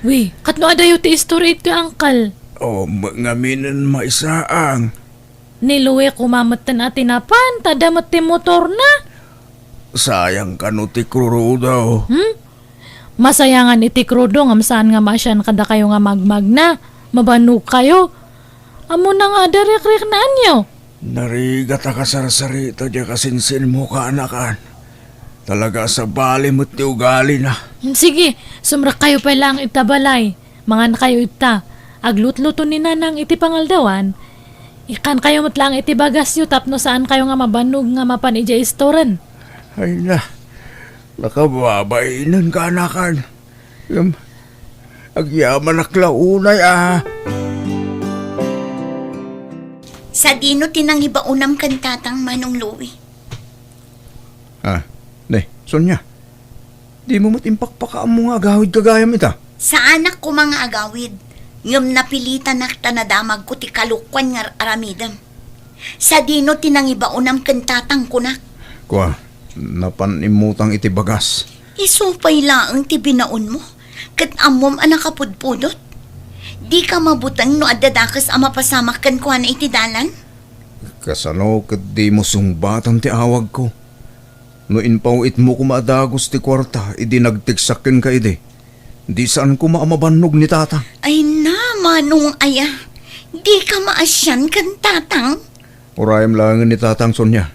Wi, katno adayo ti istor iti, Uncle? O, ma-, ngaminen maisaang. Ni Louie koma metten a ti napan, ta adda met ti motorna. Sayang kano ti krudo. Hmm? Masayangan iti krudo ngem saan nga maasian kadakayo nga magmagna. Mabannogkayo. Ammona nga adda rikriknaanyo. Narigat a kasarsarita diay kasinsinmo, kanakan. Talaga a sabali met ti ugalina. Sige, sumrekkayo pay laeng ita balay. Mangankayo ita. Aglutluto ni Nanang iti pangaldawan. Ikkankayo met laeng iti bagasyo tapno saankayo nga mabannog nga mapan idiay istoren. Ay na, nakababainenka, kanakan. Ngem, agyamanak la unay a. Sadino ti nangibaonam ken Tatang, Manong Louie? Ah, ne, Sonia. Dimo met impakpakaammo nga agawid gagayam ita? Saanak koma nga agawid, ngem napilitanak ta nadamagko ti kalokuan nga ar-aramidem. Sadino ti nangibaonam ken Tatang, kunak? Kua, napan immutang iti bagas. Isu pay laeng ti binaonmo, ket ammom a nakapudpudot. Dika mabuteng no adda dakes a mapasamak kenkuana iti dalan? Kasano ket dimo sungbatan ti awagko? No impaw-itmo koma a dagus ti kuarta idi nagteksak kenka idi, di saan koma a mabannog ni Tatang. Ay na, Manong aya, dika maasian ken Tatang? Urayem laengen ni Tatang, Sonia.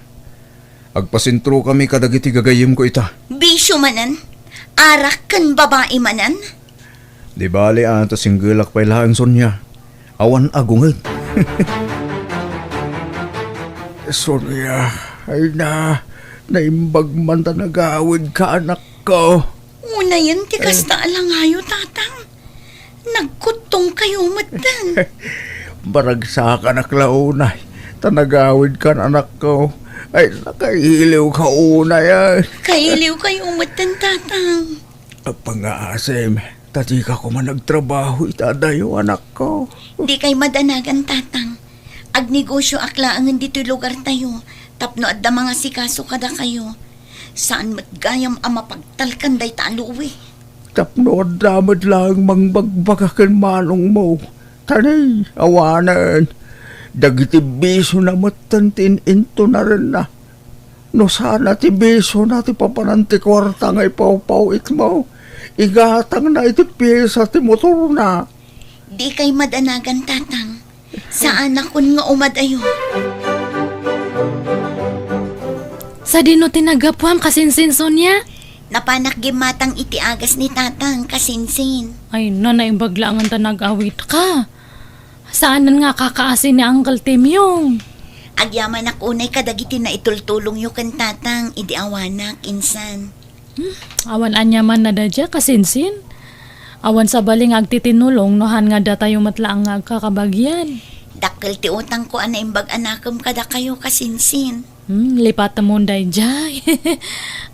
Agpasentrokami kadagiti gagayyemko ita. Bisio manen? Arak ken babai manen? Di bali a ta singgelak pay laeng, Sonia. Awan a gunged. Sonia, ay na, naimbag man ta nagawidka, anakko. Unayen ti kasta a langayo, Tatang. Nagkuttongkayo metten. Baragsakanak la unay, ta nagawidkan, anakko. Ay, nakailiwka unay, ay. Kailiwkayo metten, Tatang. Pangngaasim, ta dika koma nagtrabaho ita adayo, anakko. Dikay madanagan, Tatang. Agnegosioak laengen ditoy lugartayo tapno adda mangasikaso kadakayo. Saan met gayam a mapagtalkan dayta a Louie. Tapno adda met laeng mangbagbaga ken manongmo. Ta ni, awanen, dagiti bisiona metten ti in-intunarenna. No sana ti bisiona ti papanan ti kuarta nga ipawpaw-itmo, igatangna iti piesa ti motorna. Dikay madanagan, Tatang. Saanakon nga umadayo. Sadino ti naggapuam, kasinsin, Sonia? Napanak gimmatang iti agas ni Tatang, kasinsin. Ay, na, naimbag laengen ta nag-awidka. Saanen nga kakaasi ni Uncle Timyong? Agyamanak unay kadagiti naitultulongyo ken Tatang idi awanak, insan. Hmm, awan aniaman a daydiay, kasinsin. Awan sabali nga agtitinulong no han nga datayo met laeng nga agkakabagian. Dakkel ti utangko a naimbag a nakem kadakayo, kasinsin. Hmm, lipatemon daydiay.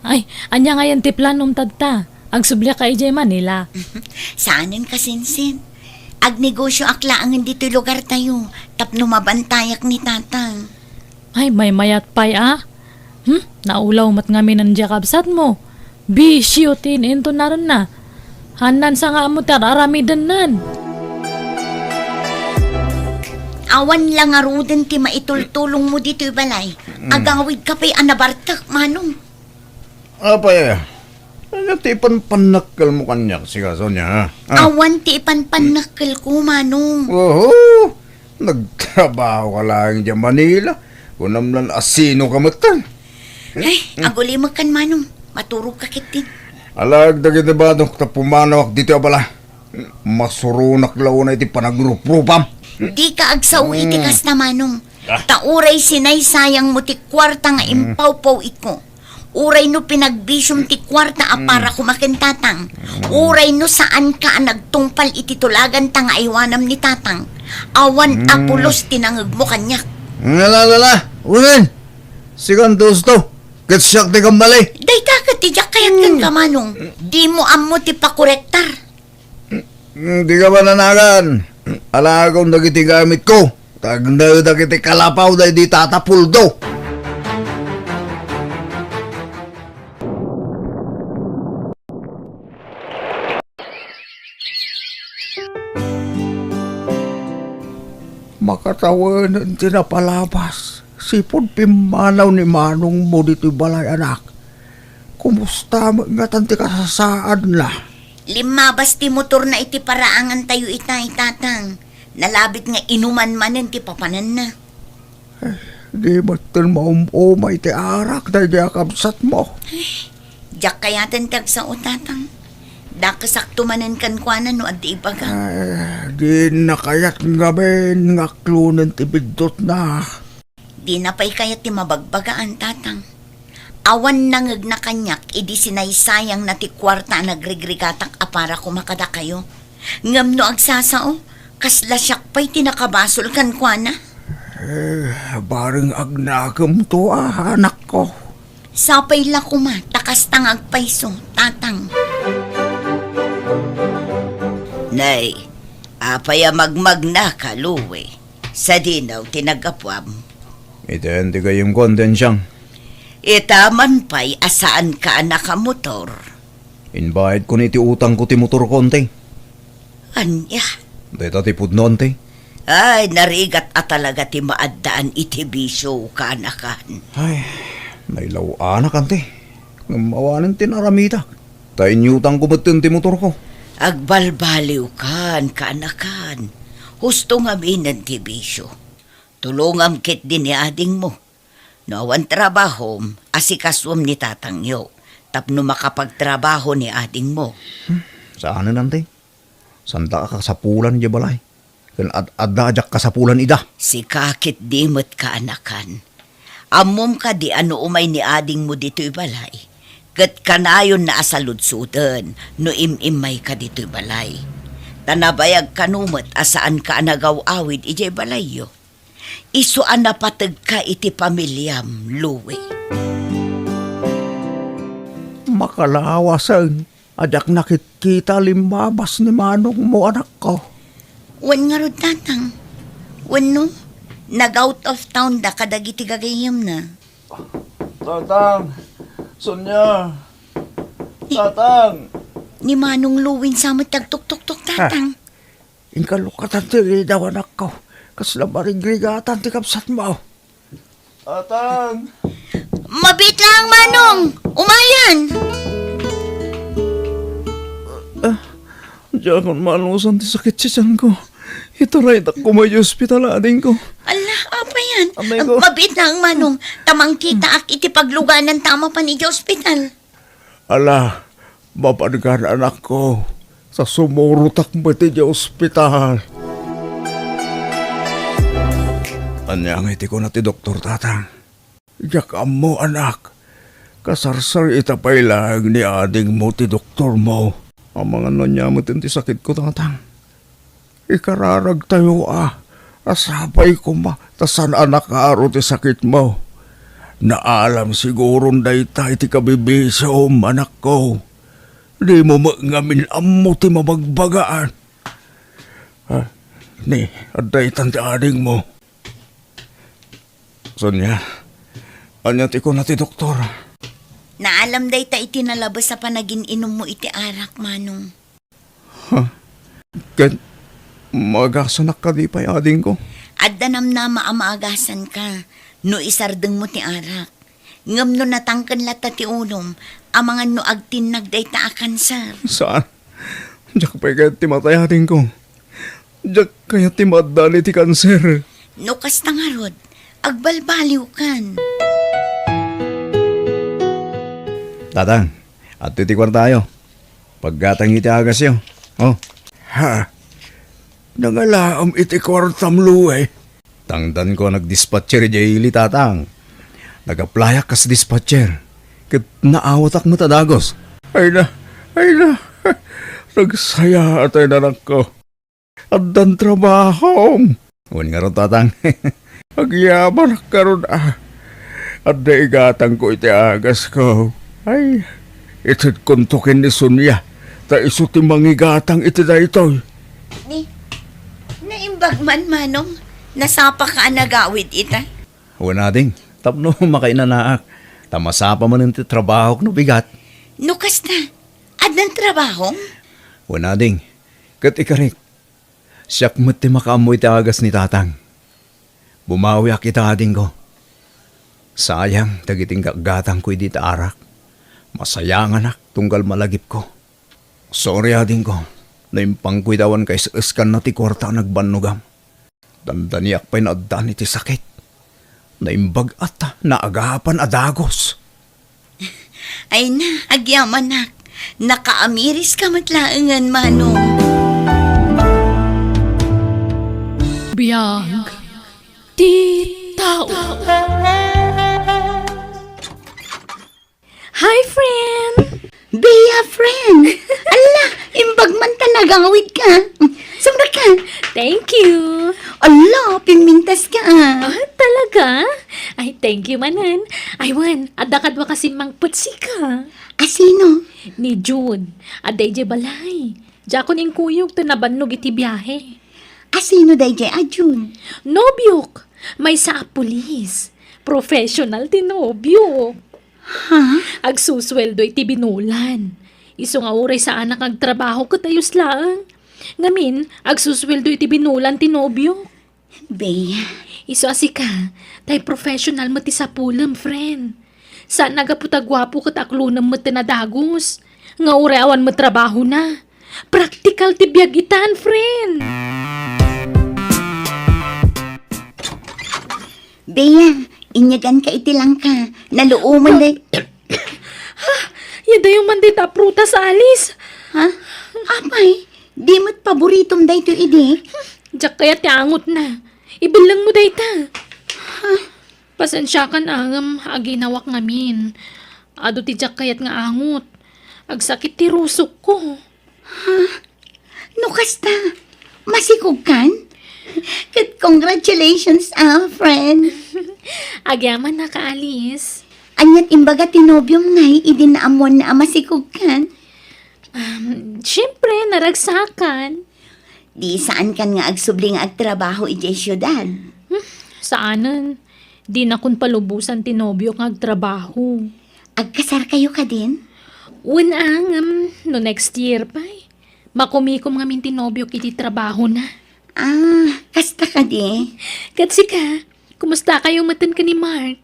Ay, ania ngayen ti planom tatta? Agsubliaka idiay Manila? Saanen, kasinsin. Agnegosioak laengen ditoy lugartayo tapno mabantayak ni Tatang. Ay, maymayat pay a. Hmm? Naulaw met ngamin diay kabsatmo. Bisio ti in-intonarenna. Hanansa nga ammo ti ar-aramidennan. Awan la ngaruden ti maitultulongmo ditoy balay. Hmm. Agawidka pay a nabartek, Manong. Apay, ania ti ipanpannakkelmo kaniak, sika, Sonia, ha? Ah. Awan ti ipanpannakkelko, Manong. Oho! Nagtrabahoka laeng idiay Manila. Kunam lan a sinoka metten. Ay, agulimekkan, Manong. Maturogka ketdin. Alaek dagiti banok ta pumanawak ditoy a balay. Masuronak la unay ti panagruprupam. Dika agsao iti kasta, Manong. Ah. Ta uray sinaysayangmo ti kuarta nga impawpawitko, uray no pinagbisiom ti kuarta a para koma ken Tatang, uray no saanka a nagtungpal iti tulaganta nga aywanam ni Tatang, awan a pulos ti nangegmo kaniak. Ala, ala, ala. Wen! Sikan tusto. Ket siak ti kammali. Dayta ket ti diak kayat kenka, Manong. Dimo ammo ti pakorektar. Dika mananagan. Alaekon dagiti gamitko. Tagnaw dagiti kalapaw daydi Tata Puldo. Makatawenen ti napalabas. Sipud pimmanaw ni manongmo ditoy balay, anak. Kumusta met ngatan ti kasasaadna? Limmabas ti motorna iti paraangantayo ita, Tatang. Nalabit nga inuman manen ti papananna. Eh, di metten maum-umay ti arak daydi a kabsatmo. Diak kayaten ti agsao, Tatang. Dakesakto manen kenkuana no adda ibaga. Ay, dinna kayat ngamin nga aklonen ti biddutna. Dina pay kayat ti mabagbagaan, Tatang. Awan nangegna kaniak idi sinaysayangna ti kuarta a nagrigrigatak a para koma kadakayo. Ngem no agsasao, kasla siak pay ti nakabasol kenkuana. Eh, bareng agnakemto a, anakko. Sapay la koma, ta kasta nga agpayso, Tatang. Nay, apay a magmagnaka, Louie? Sadino ti naggapuam? Iten ti gayyemko, Anti Ansiang. Ita man pay a saanka a nakamotor. Imbayadko ni iti utangko ti motorko, Anti. Ania? Dayta ti pudno, Anti. Ay, narigat a talaga ti maaddaan iti bisio, kaanakan. Ay, nailaw-anak, Anti. Ngem awanen ti naramidak. Ta inyutangko metten ti motorko. Agbalbaliwkan, kaanakan. Husto ngaminen ti bisio. Tulongam ketdi ni adingmo. No awan trabahom, asikasuem ni tatangyo tapno makapagtrabaho ni adingmo. Hmm, saanen, Anti. Saandak a kasapulan idiay balay. Ken ad-adda a diak kasapulan ida. Sika ketdi met, kaanakan. Ammom kadi a no umay ni adingmo ditoy balay, ket kanayonna a saludsoden no im-immayka ditoy balay. Ta nabayag kano met a saanka a nagaw-awid idiay balayyo. Isu a napategka iti pamiliam, Louie. Makalawasen a diak nakitkita limmabas ni manongmo, anakko. Wen ngarud, tatang. Wenno, nag-out of town da kadagiti gagayyemna. Tatang, Sonia. Ni, Tatang. Ni Manong Louie sa met ti agtuktuktok, tatang. Inka lukatan ti ridaw, anakko. Kasla marigrigatan ti kabsatmo. Tatang! Mabiit laeng, Manong! Umayan! Ah, diakon maalusan ti sakit ti tianko. Itaraytak koma iti ospital, adingko. Ala, apay yan? Amay ko. Mabiit laeng, Manong, ta mangkitaak iti paglugananta a mapan iti ospital. Ala, mapankan, anakko, ta sumurotak met iti ospital. Ania nga iti kuna ti doktor, tatang? Diak ammo, anak. Kasarsarita pay laeng ni adingmo ti doktormo. Amangan no ania met ti sakitko, tatang. Ikararagtayo a, a sapay koma ta saan a nakaro ti sakitmo. Naalam siguron dayta iti kabibisiom, anakko. Dimo met ngamin ammo ti mabagbagaan. Ah, ni, adda itan ti adingmo. Sonia, ania ti kuna ti doktor? Naalam dayta iti nalabes a panagin-inummo iti arak, Manong. Ha? Ket maagasanak kadi pay, adingko? Adda namnama a maagasanka no isardengmo ti arak. Ngem no natangken latta ti ulom, amangan no agtinnag dayta a kanser. Saan? Diak pay kayat ti matay, adingko. Diak kayat ti maaddaan iti kanser. No kasta ngarud, agbalbaliwkan. Tatang, adtoy ti kuartayo. Paggatang iti agasyo. Oh. Ha? Nangalaam iti kuartam, Lue? Tangdanko a nagdispatcher idiay ili, tatang. Nag-applyak kas dispatcher. Ket naawatak met a dagus. Ay na, ay na. Nagsayaat, anakko. Addan trabahom. Wen ngarud, tatang. Agyamanak ngarud a. Adda igatangko iti agasko. Ay, itedkonto ken ni Sonia, ta isu ti mangigatang iti daytoy. Ni, naimbag man, Manong, nasapaka a nagawid ita? Wen, ading, tapno makainanaak, ta masapa manen ti trabahok no bigat. No kasta, addan trabahom? Wen, ading, ket ikarik, siak met ti makaammo iti agas ni tatang. Bumawiak ita, adingko. Sayang dagiti inggatgatangko idi ta arak. Masayanganak tunggal malagipko. Sorry, adingko. Naimpangko iti awan kaes-eskanna ti kuarta a nagbannogam. Dandaniak pay naaddaan iti sakit. Naimbag-at ta naagapan a dagus. Ay na, agyamanak. Nakaamiriska met laengen, Manong. Biag ti tao. Hi, friend! Bea, friend! Ala, imbag man ta nagawidka. Sumrekka. Thank you. Ala, pimmintaska. Ah, talaga? Ay, thank you manen. Ay, wen, adda kadua kasin mangpetsika. A sino? Ni June. Adda idiay balay. Diakon inkuyog ta nabannog iti biahe. A sino daydiay a June? Nobiok. Maysa a pulis. Professional ti nobiok. Ha? Agsusueldo iti binulan. Isu nga uray saanak nga agtrabaho ket ayos laeng. Ngamin, agsusueldo iti binulan ti nobiok. Bea. Isu a sika, tay professional met ti sapulem, friend. Saan a gapu ta guapo ket aklonem met ti nadagus. Nga uray awan met trabahona. Praktikal ti biag itan, friend. Bea, inyaganka iti langka. Naluomen day. Ha? Yadayo man dayta a prutas, Alice. Ha? Apay, di met paboritom daytoy idi? Diak kayat ti angotna. Ibellengmo dayta. Ha? Pasensiakan, ngem aginawak ngamin. Adu ti diak kayat nga angot. Agsakit ti rusokko. Ha? No kasta, masikogkan? Ket congratulations, ah, friend. Agyamanak, Alice. Aniat imbaga ti nobiom ngay idi naammoanna a masikogkan? Um, siyempre, naragsakan. Di saankan nga agsubli nga agtrabaho idiay siudad? Hmm, saanen. Dinakon palubosan ti nobiok nga agtrabaho. Agkasarkayo kadin? Wen, ngem no next year pay. Makumikom ngamin ti nobiok iti trabahona. Ah, kasta kadi? Ket sika, kumustakayo metten ken ni Mark?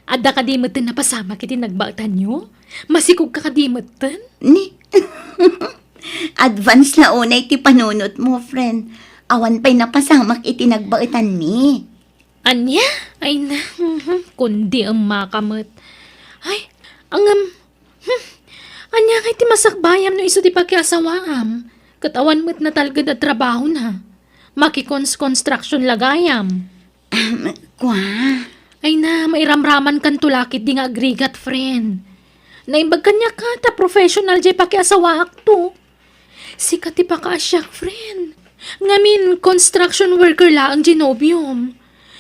Adda kadi metten napasamak iti nagbaetanyo? Masikogka kadi metten? Ni, advance la unay ti panunotmo, friend. Awan pay napasamak iti nagbaetanmi. Ania? Ay na, mhm, kundi emmaka met. Ay, ngem, hmm, ania ngay ti masakbayam no isu ti pakiasawaam? Ket awan met natalged a trabahona. Makikons-construction la gayam. Ahem, kua? Ay na, mairamramankanto la ketdi nga agrigat, friend. Naimbag kaniak ta professional jay pakiasawaakto. Sika ti pakaasiak, friend. Ngamin, construction worker laeng jay nobiom.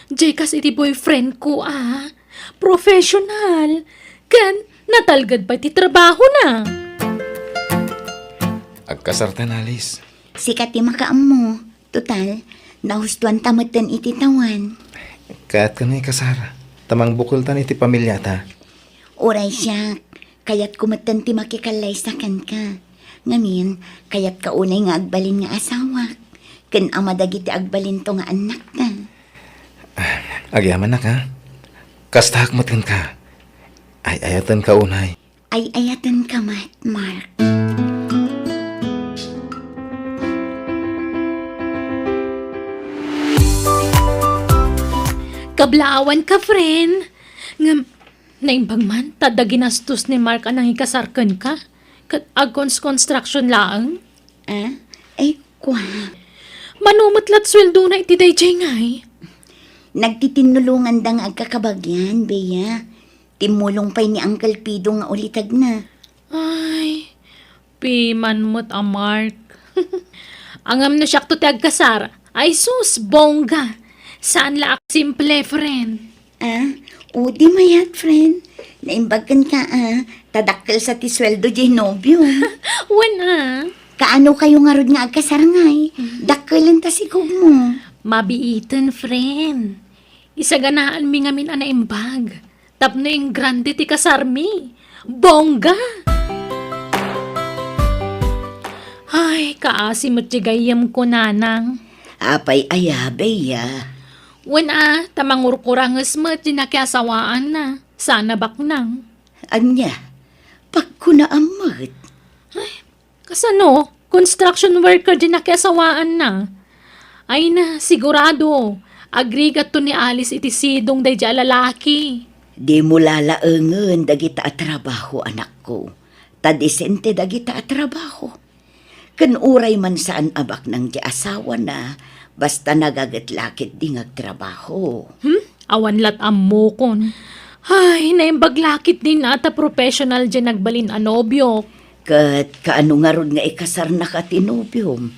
Jay kas iti boyfriend ko, a. Professional. Ken, natalged pay ti trabahona. Agkasartan, Alice. Sika ti makaammo. Total, nahustoanta metten iti tawen. Kayatko nga ikasar, ta mangbukeltan iti pamiliata. Uray siak, kayatko metten ti makikallaysa kenka. Ngamin, kayatka unay nga agbalin nga asawak, ken ama dagiti agbalinto nga annakta. Agyamanak, a. Kastaak met kenka. Ay-ayatenka unay. Ay-ayatenka met, Mark. Kablaawanka, friend. Ngem, naimbag man, ta adda ginastos ni Mark a nangikasar kenka. Ket agkons-construction laeng. Ah? Ay, kua? Mano met lat sueldona iti daydiay ngay? Nagtitinnulonganda nga agkakabagian, Bea. Timmulong pay ni Uncle Pido nga ulitedna. Ay, piman met a Mark. Ngem no siakto ti agkasar, ay sus, bongga. Saan la a simple, friend. Ah, o di mayat, friend. Naimbag kenka, a, ta dakkel sa ti sueldo jay nobiom. Wen, a. Kaano kayo ngarud nga agkasar ngay? Mm. Dakkelen ta sikogmo. Mabiiten, friend. Isaganaanmi ngamin a naimbag. Tapno ingrande ti kasarmi. Bongga! Ay, kaasi met ti gayyemko, nanang. Apay aya, Bea? Wen a, ta mangurkuranges met ti nakiasawaanna. Saan a baknang. Ania? Pagkunaam met. Ay, kasano? Construction worker ti nakiasawaanna. Ay na, sigurado, agrigatto ni Alice iti sidong daydiay a lalaki. Dimo lalaengen dagita a trabaho, anakko, ta disente dagita a trabaho. Ken uray man saan a baknang ti asawana, basta nagaget la ketdi nga agtrabaho. Hmm? Awan lat ammokon. Ay, naimbag la ketdin a ta professional diay nagbalin a nobiok. Ket kaano ngarud nga ikasarnaka ti nobiom?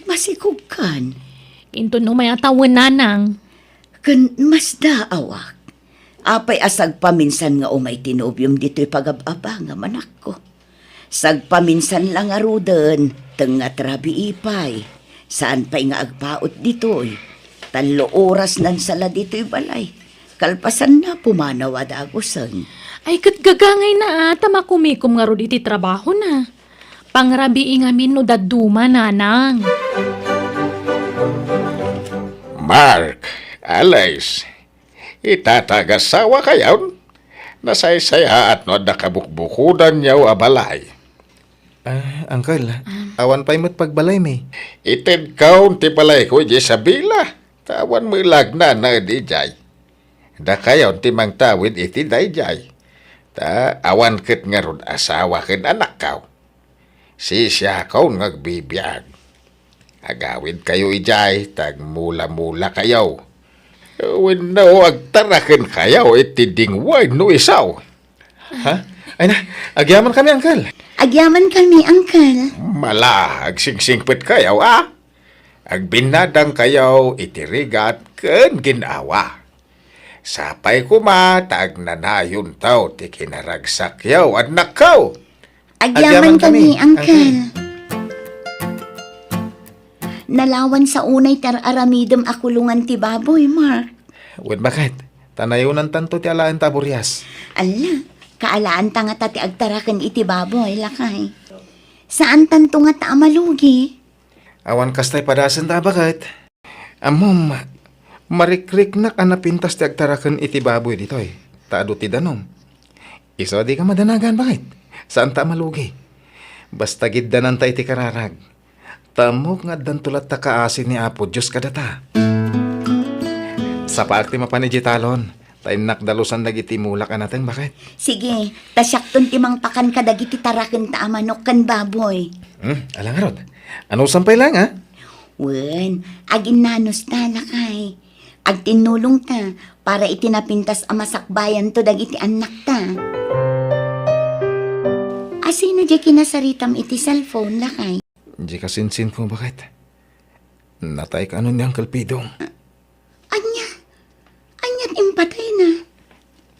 Masikogkan. Inton umay a tawen, nanang. Ken masdaawak. Apay a sagpaminsan nga umay ti nobiom ditoy pagab-abangam, anakko? Sagpaminsan la ngaruden, tengnga ti rabii pay. Saan pay nga agpaut ditoy. Tallo oras nansala ditoy balay. Kalpasanna, pumanaw a dagusen. Ay, ket gagangayna a, ta makumikom ngarud iti trabahona. Pangrabii ngamin no dadduma, nanang. Mark, Alice, ita ta agasawakayon, nasaysayaat no adda kabukbukodanyo a balay. Ah, uncle, awan pay met pagbalaymi. Itedkon ti balayko idiay Isabela, ta awan met la agnanaed idiay. Dakayon ti mangtawid iti daydiay, ta awan ket ngarud asawa ken anakkaw. Sisiakon nga agbibiag. Agawidkayo idiay ta agmula-mulakayo. Wenno agtarakenkayo iti dingway no isu. Ha? Ay na, agyamankami, uncle. Agyamankami, uncle. Mala, agsingsingpetkayo, a? Agbinnadangkayo iti rigat ken gin-awa. Sapay koma ta agnanayonto ti kinaragsakyo, annakko. Agyamankami, uncle. Nalawan sa unay ti ar-aramidem a kulongan ti baboy, Mark. Wen, baket, ta nayonantanto ti alaenta a burias. Alla, kaalaanta ngata ti agtaraken iti baboy, lakay. Saantanto ngata a malugi. Awan kasta ti padasenta a baket. Ammom, marikriknak a napintas ti agtaraken iti baboy ditoy, ta adu ti danum. Isu a dika madanagan, baket. Saanta a malugi. Basta giddananta iti kararag. Ta ammok nga addanto latta kaasi ni Apo Dios kadata. Sapaak ti mapan idiay talon, ta innak dalusan dagiti mulak a nateng, baket. Sige, ta siakton ti mangpakan kadagiti tarakenta a manok ken baboy. Hmm, ala ngarud. Anusam pay laeng, a? Wen, aginnanosta, lakay. Agtinnulongta para iti napintas a masakbayanto dagiti annakta. Asino diay kinasaritam iti cellphone, lakay? Diay kasinsinko, baket. Natay kano ni Uncle Pidong. Ania? Ania ti impatayna?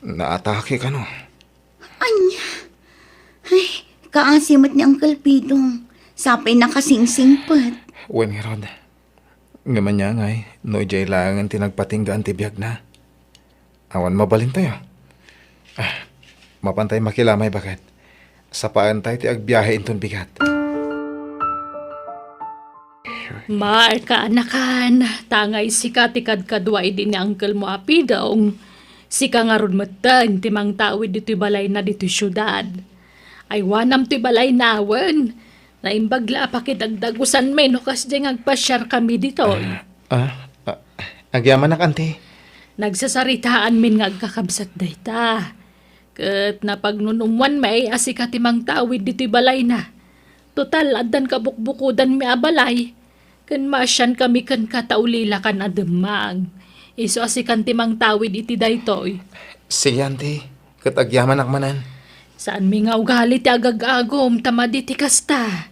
Naatake kano. Ania? Ay, kaasi met ni Uncle Pidong. Sapay nakasingsingpet. Wen ngarud. Ngem ania ngay, no idiay laengen ti nagpatinggaan ti biagna? Awan mabalintayo. Ah, mapantay makilamay, baket. Sapaentayo ti agbiahe inton bigat. Mark, kaanakan, ta ngay sika ti kadkadua idi ni uncle mo a Pidong, sika ngarud metten ti mangtawid ditoy balayna ditoy siudad. Aywanam toy balayna wen. Naimbag la a pakidagdagusanmi no kasdiay nga agpasiarkami ditoy. Ah, ah, ah, agyamanak, anti. Nagsasaritaanmin nga agkakabsat dayta. Ket napagnunummoanmi a sika ti mangtawid ditoy balayna. Total, addan kabukbukodanmi a balay. Ken maasiankami kenka ta ulilakan a demmag. Isu a sikan ti mangtawid iti daytoy. Sige, anti. Ket agyamanak manen. Saanmi nga ugali ti agag-agum ta madi ti kasta.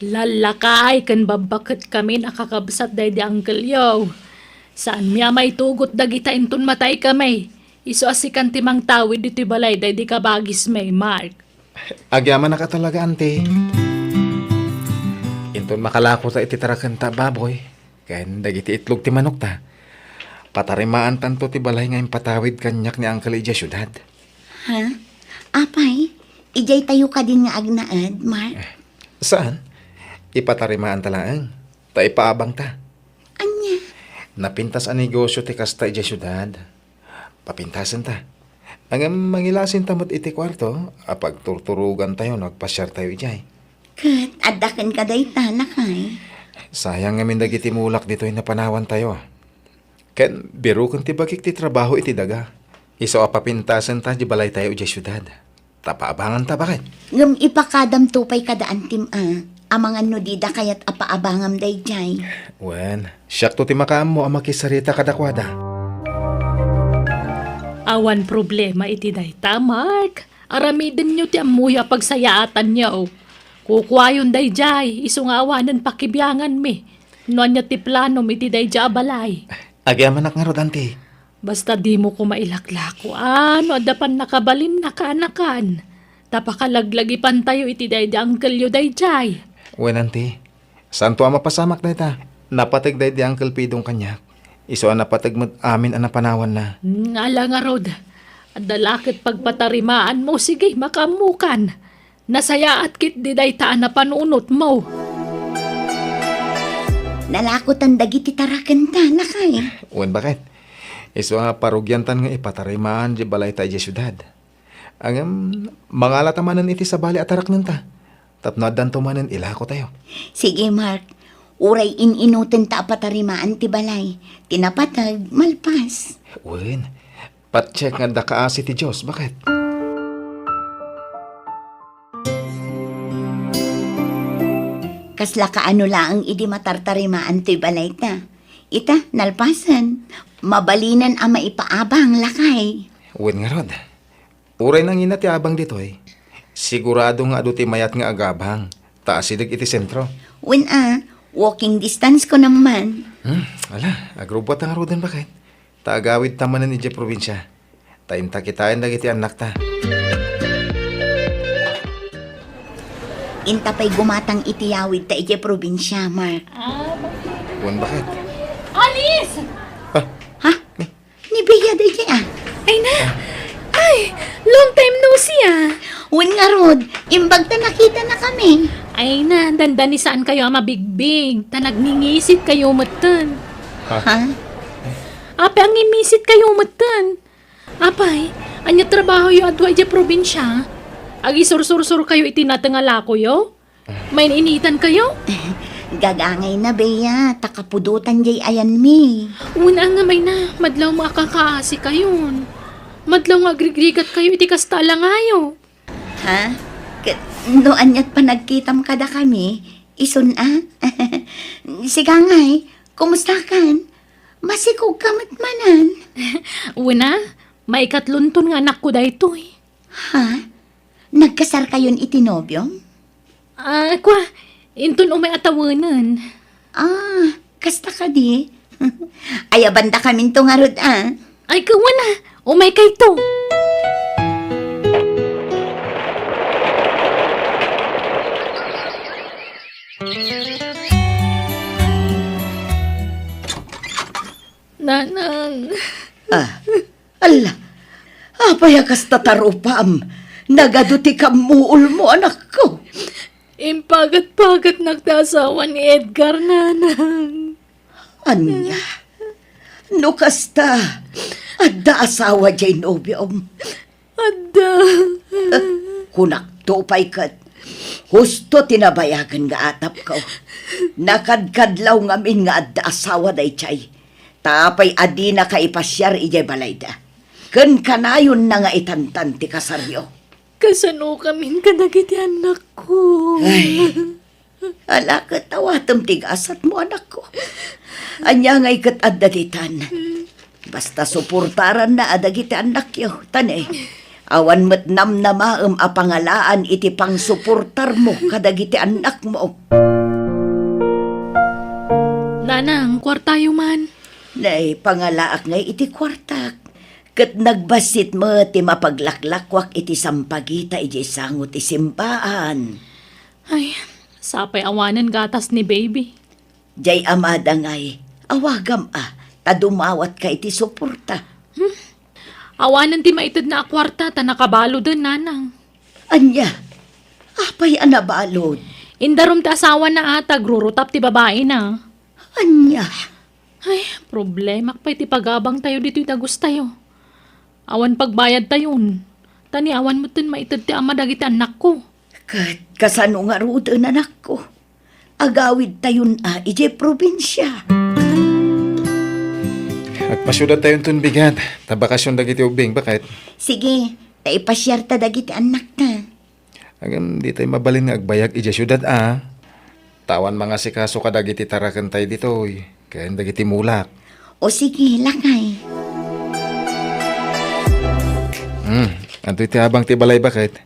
Lallakay ken babbaketkami a kakabsat daydi uncle-yo. Saanmi a maitugot dagita inton mataykami. Isu a sikan ti mangtawid ditoy balay daydi kabagismi, Mark. Agyamanak a talaga, anti. Inton makalakota iti tarakenta a baboy, ken dagiti itlog ti manokta, patarimaantanto ti balay nga impatawid kaniak ni uncle idiay siudad. Ha? Apay, idiay tayo kadin nga agnaed, Mark? Eh, saan? Ipatarimaanta laeng, ta ipaabangta. Ania? Napintas a negosyo ti kasta idiay siudad. Papintasenta. Ngem mangilasinta met iti kuarto a pagturturogantayo no agpasiartayo idiay. Ket adda kenka dayta, lakay? Sayang ngamin dagiti mulak ditoy napanawantayo. Ken biroken ti bagik ti trabaho iti daga. Isu a papintasenta di balaytayo idiay siudad. Ta paabanganta, baket. Ngem ipakadamto pay kada antim a, amangan no dida kayat a paabangam daydiay. Wen, siakto ti makaammo a makisarita kadakuada. Awan problema iti dayta, Mark. Aramidenyo ti ammoyo a pagsayaatanyo. Kukuayon daydiay, isu nga awanen pakibianganmi. No ania ti planom iti daydiay a balay? Agyamanak ngarud, anti. Basta dimo koma ilaklako, a, no adda pannakabalinna, kaanakan. Ta pakalaglagipantayo iti daydi uncle-yo daydiay. Wen, anti. Saanto a mapasamak dayta. Napateg daydi Uncle Pidong kaniak. Isu a napateg met amin a napanawanna. Hmm, ala ngarud. Adda la ket pagpatarimaanmo, sige, makaammokan. Nasayaat ketdi dayta a napanunotmo. Nalakotan dagiti tarakenta, lakay. Wen, baket. Isu a parugiantan nga ipatarimaan di balayta idiay siudad. Ngem, mangalata manen iti sabali a taraknenta. Tapno addanto manen ilakotayo. Sige, Mark. Uray in-inutenta a patarimaan ti balay. Ti napateg, malpas. Wen. Patiek nga adda kaasi ti Dios, baket. Kasla kaano laeng idi matartarimaan toy balayta. Ita, nalpasen. Mabalinen a maipaabang, lakay. Wen ngarud. Uray nangina ti abang ditoy, sigurado nga adu ti mayat nga agabang, ta asideg iti sentro. Wen a, walking distance ko naman. Hmm, ala, agrubbuat ngaruden, baket. Ta agawidta manen idiay probinsia. Ta inta kitaen dagiti annakta. Inta pay gumatang iti yawidta idiay probinsia, Mark. Ah, baket. Wen, baket. Alice! Ah. Ha? Ni Bea daydiay, a. Ay na! Ay, long time no see, a. Wen ngarud, imbag ta nakitanakami. Ay na, dandani saankayo a mabigbig, ta nagngingisitkayo metten. Ha? Ha? Apay a ngingisitkayo metten? Apay, ania trabahoyo a dua idiay probinsia? Agisursursurkayo iti nateng a lakoyo? Main-initankayo? Gagangayna, Bea, ta kapudotan jay ayanmi. Wen a, ngem ay na, madlaw nga akakaasikayon. Madlaw nga agrigrigatkayo iti kasta a langayo. Ha? Ket no aniat panagkitam kadakami, isun a? Sika ngay, kumustakan? Masikogka met manen? Wen a, maikatlonton nga anakko daytoy. Ha? Nagkasarkayon iti nobiom? Ah, kua, inton umay a tawenen. Ah, kasta kadi? Ayabandakaminto ngarud a. Ay, kawan a. Umaykayto. Nanang. Ah, ala, apay a kasta tarupam? Nagadu ti kammuolmo, anakko. Impagat-pagatnak ti asawa ni Edgar, nanang. Ania? No kasta, adda asawa jay nobiom? Adda. Eh, kunakto pay ket, husto ti nabayagen nga atapko. Nakadkadlaw ngamin nga adda asawa daydiay. Ta apay a dinaka ipasiar idiay balayda? Ken kanayonna nga itantan ti kasaryo. Kasanokamin kadagiti annakko? Ay, ala ket awatem ti gasatmo, anakko. Ania ngay ket adda ditan? Basta suportaranna a dagiti annakyo, ta ne, awan met namnamaem a pangalaan iti pangsuportarmo kadagiti annakmo. Nanang, kuartayo man. Nay, pangalaak ngay iti kuartak. Ket nagbassit met ti mapaglaklakuak iti sampagita idiay sango ti simbaan. Ay, sapay awanen gatas ni baby. Jay amada ngay, awagam a, ta dumawatka iti suporta. Hmm? Awanen ti maitedna a kuarta ta nakabaloden, nanang. Ania? Apay a nabalod? Indarum ti asawana a, ta agrurutap ti babaina. Ania? Ay, problemak pay ti pagabangtayo ditoy dagustayo. Awan pagbayadtayon. Ta ni awan metten maited ti ama dagiti annakko. Ket kasano ngaruden, anakko? Agawidtayon a idiay probinsia. Agpasiudadtayonton bigat, ta bakasion dagiti ubbing, baket. Sige, ta ipasiarta dagiti annakta. Ngem ditay mabalin nga agbayag idiay siudad a. Ta awan mangasikaso kadagiti tarakentay ditoy, ken dagiti mulak. O sige, lakay. Hmm, adtoy ti abang ti balay, baket.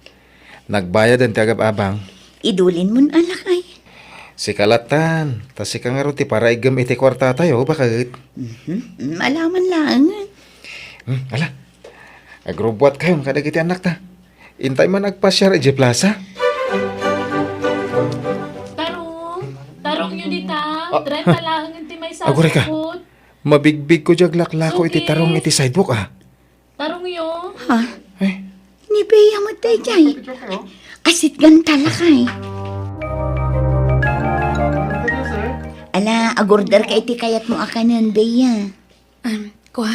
Nagbayaden ti agab-abang. Idulinmon a, lakay. Sika lattan, ta sika ngarud ti paraigem iti kuartatayo, baket. Mhm, mm, alaman laengen. Hmm, ala. Agrubbuatkayon kadagiti annakta. Intay man agpasiar idiay plaza. Tarong, tarongyo dita. Ah, trenta laengen ti maysa a agurayka. Sukot. Mabigbigko diay aglaklako iti tarong iti sidewalk a. Tarongyo. Ha? Ay. Ni Bea met daydiay. Asitganta, lakay. Ala, agorderka iti kayatmo a kanen, Bea. Am, kua,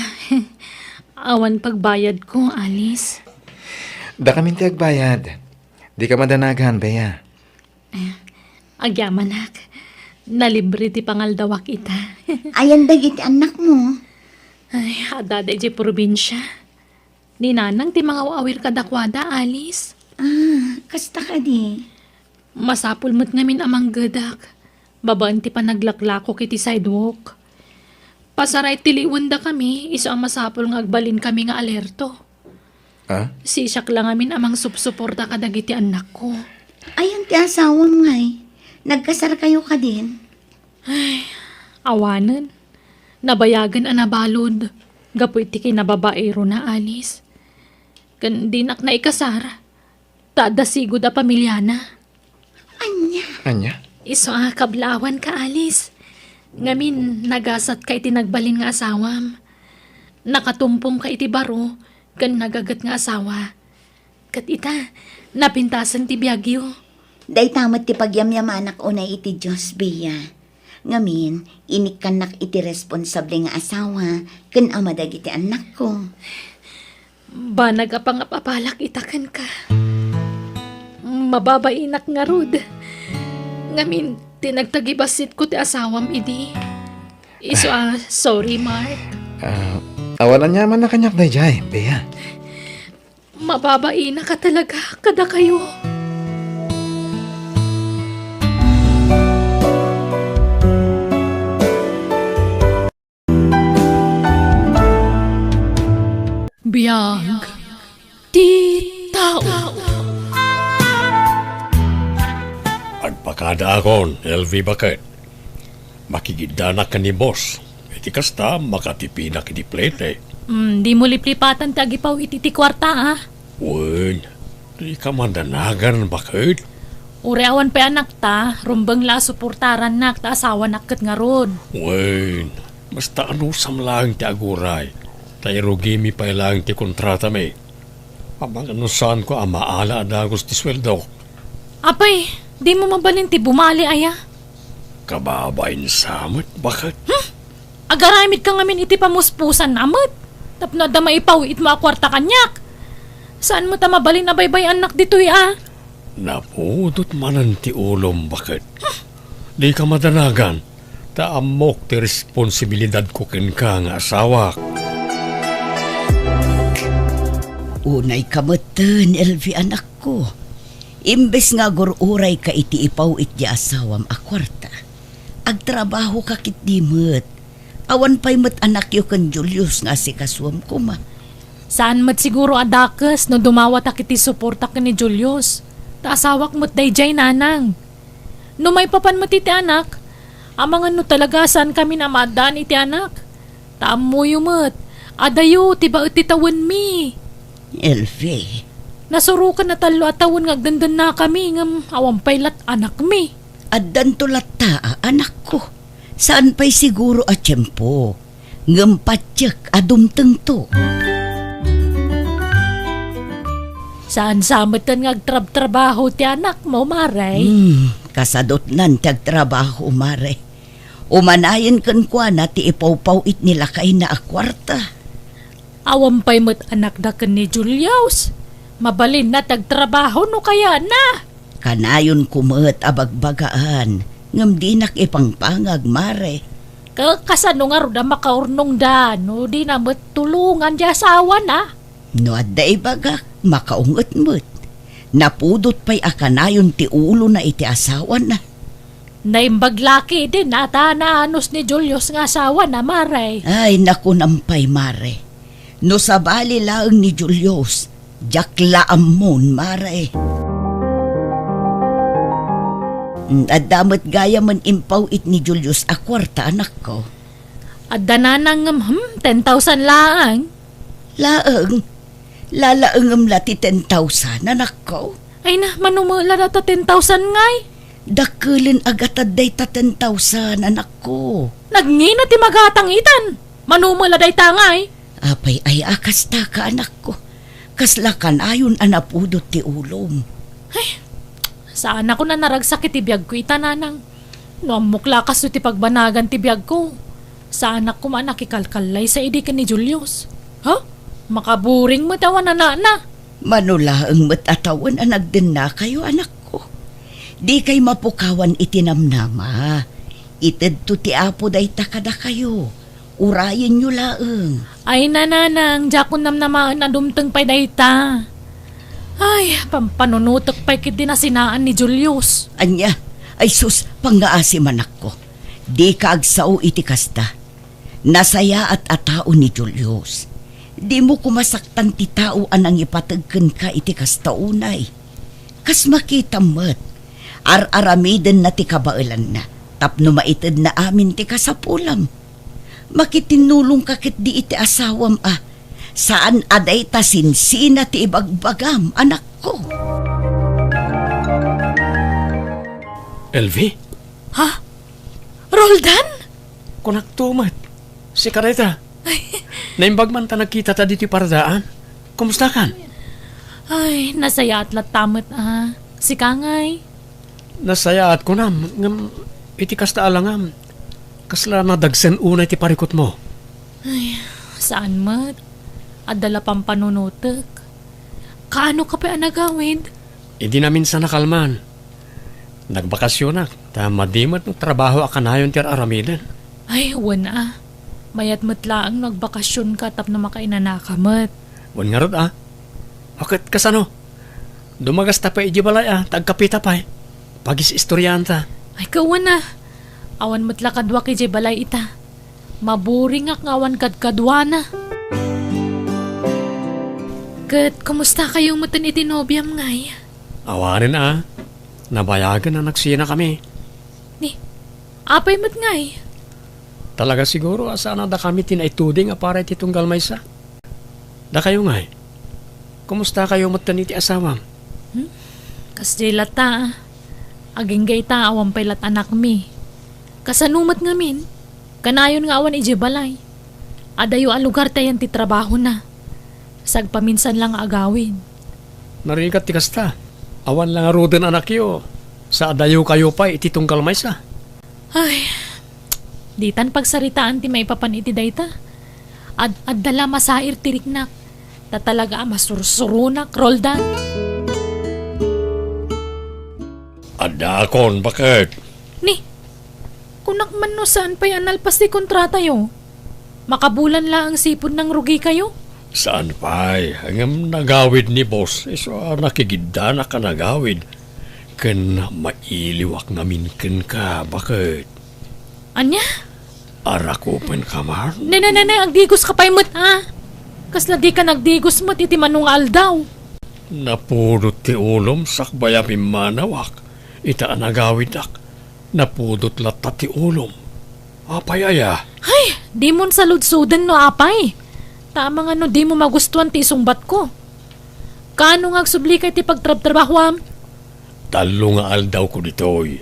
awan pagbayadko, Alice. Dakamin ti agbayad. Dika madanagan, Bea. Eh, agyamanak. Nalibre ti pangaldawak ita. Ayan dagiti annakmo? Ay, adda idiay probinsia. Ni nanang ti mangaw-awir kadakuada, Alice. Ah, kasta kadi? Masapul met ngamin a manggedak, babaen ti panaglaklakok iti sidewalk. Pasaray ti liwendakami, isu a masapul nga agbalinkami nga alerto. Ah? Siak la ngamin a mangsupsuporta kadagiti annakko. Ayan ti asawam ngay? Nagkasarkayo kadin? Ay, awanen. Nabayagen a nabalud gapu iti kinababairona, Alice. Ken dinak naikasar, ta adda sigud a pamiliana. Ania? Ania? Isu a kablawanka, Alice. Ngamin, nagasatka iti nagbalin nga asawam. Nakatumpongka iti baro ken nagaget nga asawa. Ket ita, napintasen ti biagyo. Dayta met ti pagyamyamanak unay iti Dios, Bea. Ngamin, inikkannak iti responsable nga asawa ken ama dagiti annakko. Banag a pangap-apalak ita kenka. Mababainak ngarud. Ngamin, ti nagtagibassitko ti asawam idi. Isu a, sorry, Mark. Ah, awan aniamanna kaniak daydiay, Bea. Mababainak a talaga kadakayo. Biag ti tao. Agpakadaakon, L V, baket. Makigiddanak ken ni boss. Iti kasta, makatipinak iti plete. Hmm, dimo liplipatan ti agipaw iti ti kuarta, ah. Wen, dika madanagan, baket. Uray awan pay anakta, rumbeng la a suportarannak ta asawanak ket ngarud. Wen, basta anusam laeng ti aguray, ta irugimi pay laeng ti kontratami. Amangan no saanko a maala a dagus ti sueldok. Apay, dimo mabalin ti bumali, aya? Kababain sa met, baket. Hmm? Agaramidka ngamin iti pamuspusanna met. Tapno adda maipaw-itmo a kuarta kaniak. Saan met a mabalin a baybay-annak ditoy, a? Napudot manen ti ulom, baket. Dika madanagan, ta ammok ti responsibilidadko kenka nga asawak. Unayka metten, L V, anakko. Imbes nga agur-urayka iti ipaw-it ti asawam a kuarta, agtrabahoka ketdi met. Awan pay met anakyo ken Julius nga asikasuem koma. Saan met siguro a dakes no dumawatak iti suporta ken ni Julius. Ta asawak met daydiay, nanang. No maipapan met iti anak, amangan no talaga saankamin a maaddaan iti anak. Ta ammoyo met, adayo ti baet ti tawenmi. L V. Nasurokan a tallo a tawen nga agdendennakami ngem awan pay lat anakmi. Addanto latta a anakko. Saan pay siguro a tiempo. Ngem patiek a dumtengto. Saan sa metten nga agtrabtrabaho ti anakmo, Mare? Hmm, kasadutnan ti agtrabaho, Mare. Umanayen kenkuana ti ipawpaw-it ni lakayna a kuarta. Awan pay met anakda ken ni Julius. Mabalinna ti agtrabaho no kayana. Kanayonko met a bagbagaan, ngem dinak ipangpangag, Mare. Ka-, kasano ngarud a makaurnongda no dina met tulongan ti asawana? No adda ibagak, makaunget met. Napudot pay a kanayon ti ulona iti asawana. Naimbag la ketdin a ta naanus ni Julius nga asawana, Mare. Ay, nakunam pay, Mare. No sabali laeng ni Julius, diak la ammon, Mare. Mm, adda met gayamen impaw-it ni Julius a kuarta, anakko. Adda nanang ngem, hmm, ten thousand laeng. Laeng? Lalaengem la ti ten thousand, anakko? Ay na, mano met la dayta ten thousand ngay? Dakkelen a gatad dayta ten thousand, anakko. Nagngina ti magatang itan. Mano met la dayta ngay? Apay aya a kastaka, anakko. Kasla kanayon a napudot ti ulom. Ay, saanakon a naragsak iti biagko ita, nanang. No ammok la a kastoy ti pagbanagan ti biagko, saanak koma a nakikalkallaysa idi ken ni Julius. Ha? Makaburing met awan anakna. Mano laeng met a tawen a nagdennakayo, anakko. Dikay mapukawan iti namnama. Itedto ti Apo dayta kadakayo. Urayenyo laeng. Ay, nanang, diakon namnamaen a dumteng pay dayta. Ay, pampanunotek pay ketdi nasinaan ni Julius. Ania? Ay sus, pangngaasim, anakko. Dika agsao iti kasta. Nasayaat a tao ni Julius. Dimo koma saktan ti tao a nangipateg kenka iti kasta unay. Kas makitam met, ar-aramidenna ti kabaelanna tapno maitedna amin ti kasapulam. Makitinnulongka ketdi iti asawam a saan a dayta sinsina ti ibagbagam, anakko. L V? Ha? Roldan? Kunakto met. Sika dayta. Naimbag man ta nagkitata ditoy paradaan. Kumustakan? Ay, nasayaat latta met a. Sika ngay? Nasayaat kunam, ngem iti kasta a langam, kasla nadagsen unay ti parikutmo. Ay, saan met. Adda la pampanunotek. Kaano ka pay a nagawid? Idi naminsan a kalman, Nagbakasionak, ta madi met no trabaho a kanayon ti ar-aramiden. Ay, wen a. Mayat met laeng no agbakasionka tapno makainanaka met. Wen ngarud a. O ket kasano? Dumagasta pay idiay balay a, ta agkapita pay. Pagis-istoriaanta. Ay, kawen a. Awan met la kaduak idiay balay ita. Maburingak nga awan kadkaduana. Ket kumusta kayo metten iti nobiam, ngay? Awanen a. Nabayagen a nagsinakami. Ni, apay met, ngay? Talaga siguro a saan a dakami ti naituding a para iti tunggal maysa. Dakayo, ngay? Kumusta kayo metten iti asawam? Hmm? Kasdiay latta, a. Agingga ita, awan pay lat anakmi. Kasano met ngamin? Kanayon nga awan idiay balay. Adayo a lugar ti ayan ti trabahona. Sagpaminsan la nga agawid. Narigat ti kasta. Awan la ngaruden anakyo. Sa adayo kayo pay iti tunggal maysa. Ay, ditan pagsaritaan ti maipapan iti dayta. Ad-adda la masair ti riknak. Ta talaga a masursuronak, Roldan. Addaakon, baket. Ni, kunak man no saan pay a nalpas ti kontratayo. Makabulan laeng sipud nangrugi kayo? Saan pay, ngem nagawid ni boss, isu a nakigiddanak a nagawid. Ken mailiwak ngamin kenka, baket. Ania? Arakupenka man? Ne, ne, ne, ne, agdigoska pay met, a. Kasla dika nagdigos met iti mano nga aldaw. Napudot ti ulom sakbay a pimmanawak ita a nagawidak. Napudot latta ti ulom. Apay aya? Ay, dimon saludsoden no apay. Ta amangan no dimo magustuan ti isungbatko. Kaano nga agsublika iti pagtrabtrabahoam? Tallo nga aldawko ditoy.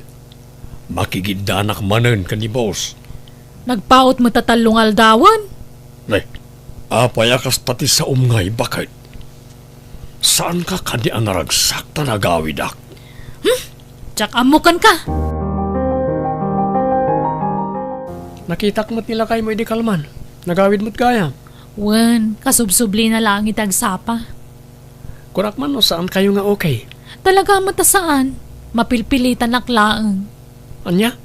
Makigiddanak manen ken ni boss. Nagpaut met a tallo nga aldawen? Nay, apay a kasta ti saom ngay, baket? Saanka kadi a naragsak ta nagawidak? Hmm? Diak ammo kenka. Nakitak met ni lakaymo idi kalman. Nagawid met gayam. Wen, kasubsublina laeng iti agsapa. Kunak man no saan kayo nga okay. Talaga met a saan. Mapilpilitanak laeng. Ania?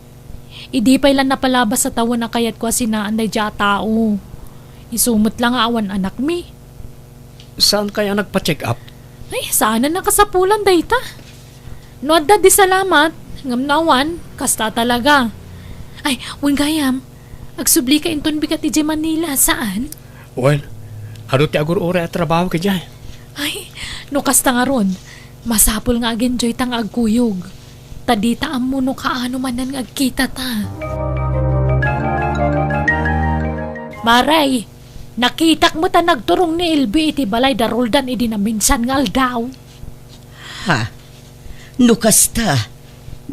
Idi pay la napalabas a tawen a kayatko a sinaan daydiay a tao. Isu met la nga awan anakmi. Saan kaya nagpa-check up? Ay, saan a nakasapulan dayta. No adda di salamat, ngem no awan, kasta talaga. Ay, wen gayam, agsublika inton bigat idiay Manila, saan? Wen, adu ti agur-uray a trabaho idiay. Ay, no kasta ngarud, masapul nga agenjoyta nga agkuyog. Ta dita ammo no kaano manen nga agkitata. Maray, nakitak met a nagturong ni Elvi iti balay da Roldan idi naminsan nga aldaw. Ha? No kasta,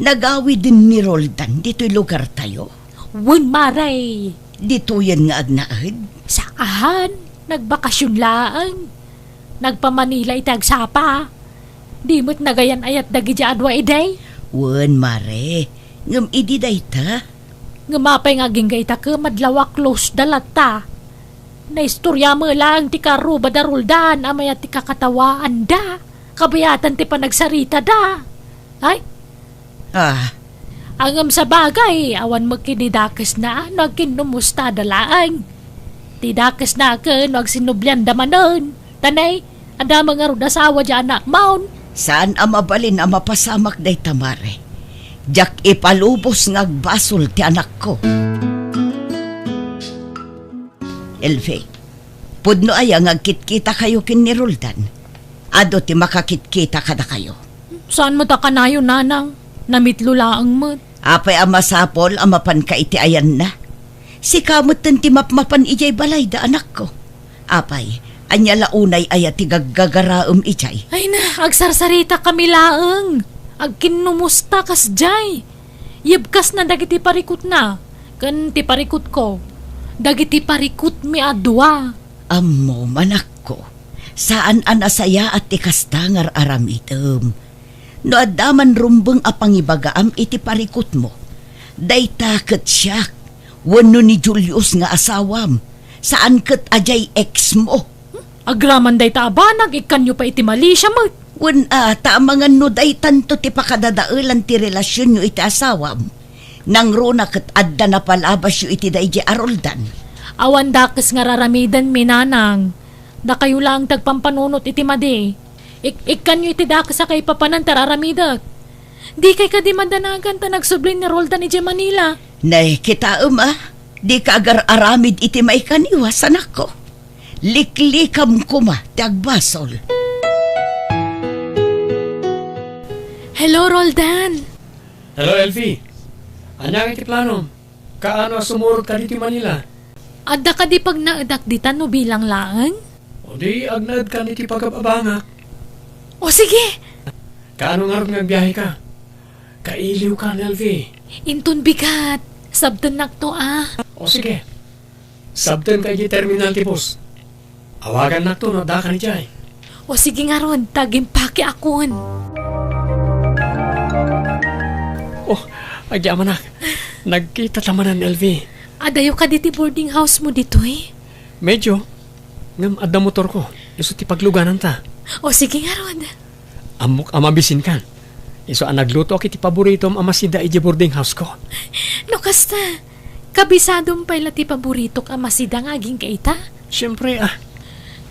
nagawiden ni Roldan ditoy lugartayo? Wen, Maray. Ditoyen nga agnaed? Saan, nagbakasyon laeng. Nagpa-Manila iti agsapa. Di met nagayan-ayat dagidiay a dua idi. Wen, Mare. Ngem idi dayta? Ngem apay nga agingga ita ket madlaw a close da latta. Naistorya met laeng ti kaarruba da Roldan a mayat ti kakatawaanda. Kabayatan ti panagsaritada. Ay? Ah. Ngem sabagay, awan met ket idi dakesna no agkinnumustada laeng. Ti dakesna ket no agsinublianda manen. Ta nay, adda met ngarud asawa diay anakmon. Saan a mabalin a mapasamak dayta, Mare. Diak ipalubos nga agbasol ti anakko. Elvi, pudno aya nga agkitkitakayo ken ni Roldan? Adu ti makakitkita kadakayo. Saan met a kanayon, nanang? Namitlo laeng met. Apay a masapul a mapanka iti ayanna? Sika metten ti mapmapan idiay balay da anakko. Apay, ania la unay aya ti gaggagaraem idiay? Ay na, agsarsaritakami laeng. Agkinnumusta kasdiay. Yebkasna dagiti parikutna ken ti parikutko, dagiti parikutmi a dua. Ammom, anakko, saan a nasayaat ti kasta nga ar-aramidem. No adda man rumbeng a pangibagaam iti parikutmo, dayta ket siak wenno ni Julius nga asawam, saan ket a diay exmo. Agraman dayta a banag, ikkanyo pay iti Malaysia met. Wen a, ta amangan no daytanto ti pakadadaelan ti relasionyo iti asawam. Nangruna ket adda napalabasyo iti daydi a Roldan. Awan dakes nga ar-aramidenmi, nanang. Dakayo laeng ti agpampanunot iti madi. Ik-, ikkanyo iti dakes a kaipapanan ti ar-aramidek. Dikay kadi madanagan ta nagsubli ni Roldan idiay Manila. Nay, kitaem a, dika agar-aramid iti maikaniwas, anakko. Liklikam koma ti agbasol. Hello, Roldan. Hello, Elfie. Ania nga iti planom? Kaano a sumurot ka ditoy Manila? Adda kadi pagnaedak ditan no bilang laeng? O di, agnaedkan iti pagab-abangak. O sige! Kaano ngarud nga agbiaheka? Kailiwka, Elfie. Inton bigat, sabtennakto a. O sige. Sabtenka idiay terminal ti bus. Awagannakto no addakan idiay. O sige ngarud, ta agimpake akon. Oh, agyamanak. Nagkitata manen, Elfie. Adayo kadi ti boarding house mo ditoy? Medyo. Ngem adda motorko. Isu ti paglugananta. O sige ngarud. Ammok a mabisinkan. Isu a naglutoak iti paboritom a masida idiay boarding house ko. No kasta, kabisadom pay la ti paboritok a masida nga agingga ita? Siempre a.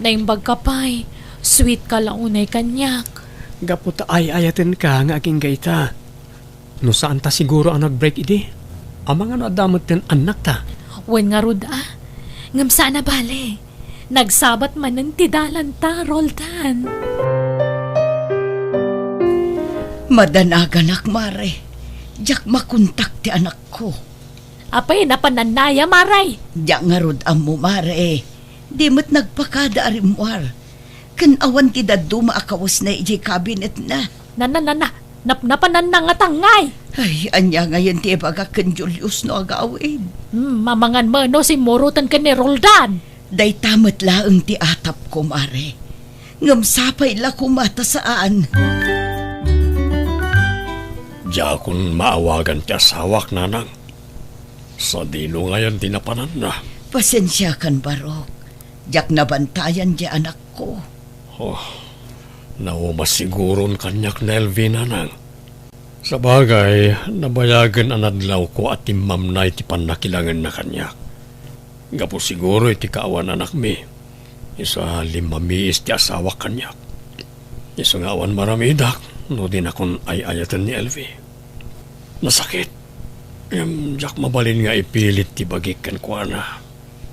Naimbagka pay, sweet ka la unay kaniak. Gapu ta ay-ayatenka nga agingga ita. No saan ta siguro a nag-break idi, amangan no adda met ti annakta. Wen ngarud a, ngem saan a bale. Nagsabat manen ti dalanta, Roldan. Madanaganak, Mare. Diak makontak ti anakko. Apay, napanannaya, Mare? Diak ngarud ammo, Mare. Di met nagpakada a rimmuar. Ken awan ti dadduma a kawesna idiay kabinetna. Na, na, na, na. Nap-, napananna nga tangngay. Ay, ania ngayen ti ibagak ken Julius no agawid? Hmm, mamangan met no simmuroten ken ni Roldan. Dayta met laeng ti atapko, Mare. Ngem sapay la koma ta saan. Diakon maawagan ti asawak, nanang. Sadino ngayen ti napananna? Pasensiakan, Barok. Diak nabantayan diay anakko. Oh, nauma siguron kaniak ni Elvie, nanang. Sabagay, nabayagen a nadlawko a timmamnay ti pannakilangenna kaniak. Gapu siguro iti kaawan anakmi, isu a limmamiis ti asawak kaniak. Isu nga awan maramidak no dinakon ay-ayaten ni Elvie. Nasakit. Ngem diak mabalin nga ipilit ti bagik kenkuana.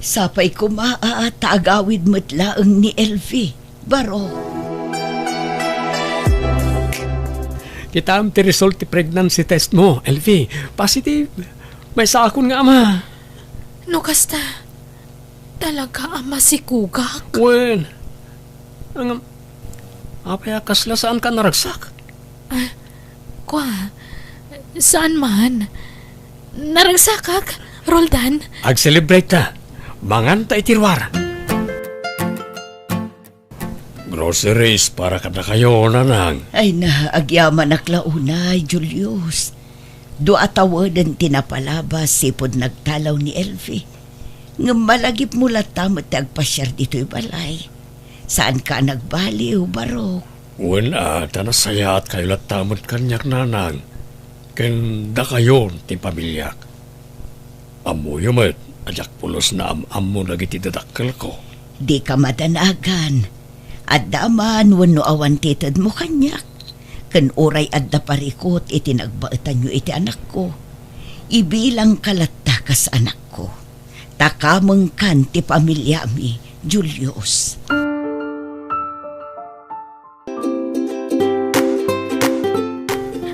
Sapay koma a ta agawid met laeng ni Elvie, Barok. Kitaem ti result ti pregnancy test mo, Elvie. Positive. Maysaakon nga ama. No kasta, talaga a masikugak? Wen. Ngem, apay a kasla saanka naragsak? Ah, kua, saan man. Naragsakak, Roldan. Ag-celebrate ta. Manganta iti ruar. Groceries para kadakayo, nanang. Ay na, agyamanak la unay, Julius. Dua a taweden ti napalabas sipud nagtalaw ni Elvie. Ngem malagipmo latta met ti agpasiar ditoy balay. Saanka a nagbaliw, Barok? Wen a, ta nasayaatkayo latta met kaniak, nanang, ken dakayon ti pamiliak. Ammoyo met a diak pulos naam-ammo dagiti dadakkelko. Dika madanagan. Adda man wenno awan ti itedmo kaniak. Ken uray adda parikut iti nagbaetanyo iti anakko, ibilangka latta kas anakko. Ta kamengkan ti pamiliami, Julius.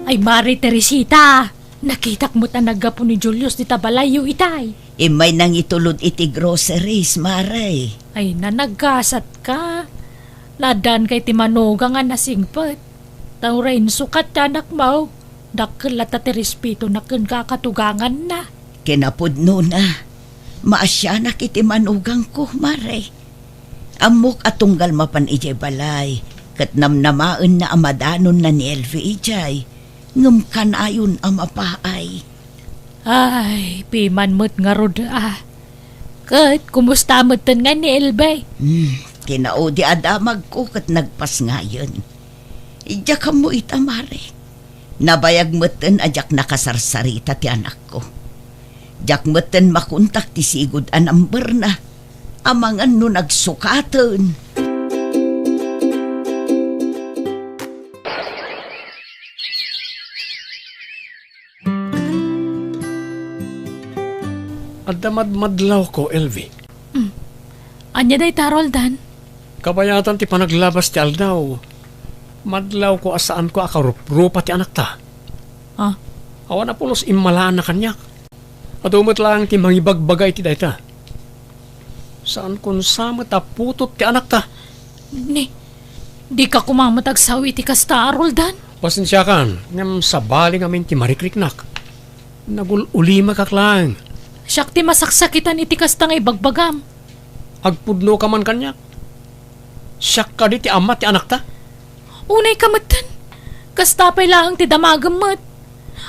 Ay, Mare Teresita, nakitak met a naggapu ni Julius dita balayyo itay. Immay nangitulod iti groceries, Mare. Ay, nanaggasat ka. Naaddaanka iti manugang a nasingpet. Ta uray insukat ti anakmo, dakkel latta ti respetona kenka a katuganganna. Kinapudnona, maasianak iti manugangko, Mare. Ammok a tunggal mapan idiay balay, ket namnamaenna a madanonna ni Elvie idiay, ngem kanayon a mapaay. Ay, piman met ngarud a. Ket kumusta metten ngay ni Elvie? Hmm, kinaudi a damagko ket nagpasngayen. Diak ammo ita, Mare. Nabayag metten a diak nakasarsarita ti anakko. Diak metten makontak ti sigud a numberna, amangan no nagsukaten. Adda madmadlawko, Elvie. Mm. Ania dayta, Roldan? Kabayatan ti panaglabas ti aldaw, madlawko a saanko a karuprupa ti anakta. Ah? Awan a pulos immalaanna kaniak. Adu met laeng ti mangibagbaga iti dayta. Saankon sa met a putot ti anakta. Ni, dika koma met agsao iti kasta, Roldan? Pasensiakan, ngem sabali ngamin ti marikriknak. Nagul-ulimekak laeng. Siak ti masaksakitan iti kasta nga ibagbagam. Agpudnoka man kaniak. Siak kadi ti ama ti anakta? Unayka metten. Kasta pay laeng ti damagem met.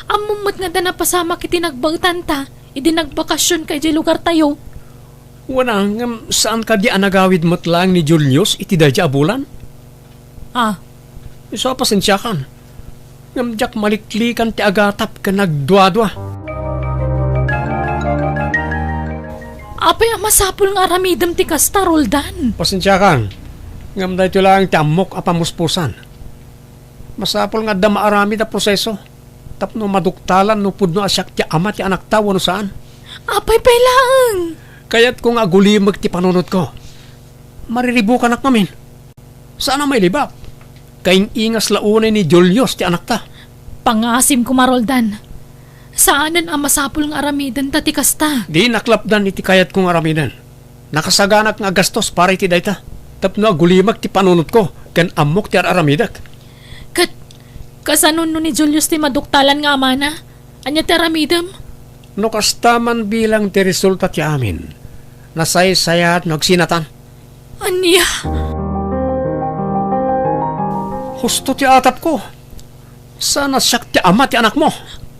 Ammom met nga adda napasamak iti nagbaetanta idi nagbakasionka idiay lugartayo. Wen a, ngem saan kadi a nagawid met laeng ni Julius iti daydiay a bulan? Ah. Isu a pasensiakan. Ngem diak maliklikan ti agatap ken nagduadua. Apay a masapul nga aramidem ti kasta, Roldan? Pasensiakan. Ngem daytoy laeng ti ammok a pamuspusan. Masapul nga adda maaramid a proseso tapno maduktalan no pudno a siak ti ama ti anakta wenno saan. Apay pay laeng? Kayatko nga agulimek ti panunotko. Mariribukanak ngamin. Saan a mailibak. Kaing-ingas la unay ni Julius ti anakta. Pangaasim koma, Roldan. Saanen a masapul nga aramidenta ti kasta. Dinak lapdan iti kayatko nga aramiden. Nakasaganak nga agastos para iti dayta, tapno agulimek ti panunotko ken ammok ti ar-aramidek. Ket kasano no ni Julius ti maduktalan nga amana? Ania ti aramidem? No kasta man bilang ti resulta ti amin, nasaysayaat no agsinatan. Ania? Husto ti atapko. Saan a siak ti ama ti anakmo?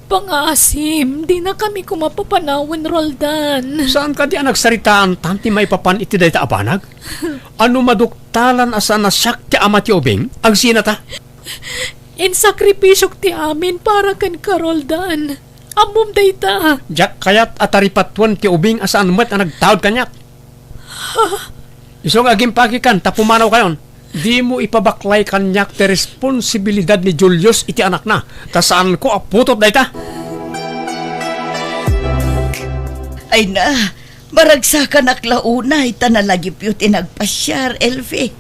Pangaasim, dinakami koma papanawen, Roldan. Saan kadi a nagsaritaantan ti maipapan iti dayta a banag? Ania maduktalan a saan a siak ti ama ti ubing? Agsinata? Insakripisiok ti amin para kenka, Roldan. Ammom dayta. Diak kayat a taripatuen ti ubing a saan met a nagtaud kaniak. Isu nga agimpakikan ta pumanawkayon. Dimo ipabaklay kaniak ti responsibilidad ni Julius iti anakna, ta saanko a putot dayta. Ay na, maragsakanak la unay ta nalagipyo ti nagpasiar, Elvie.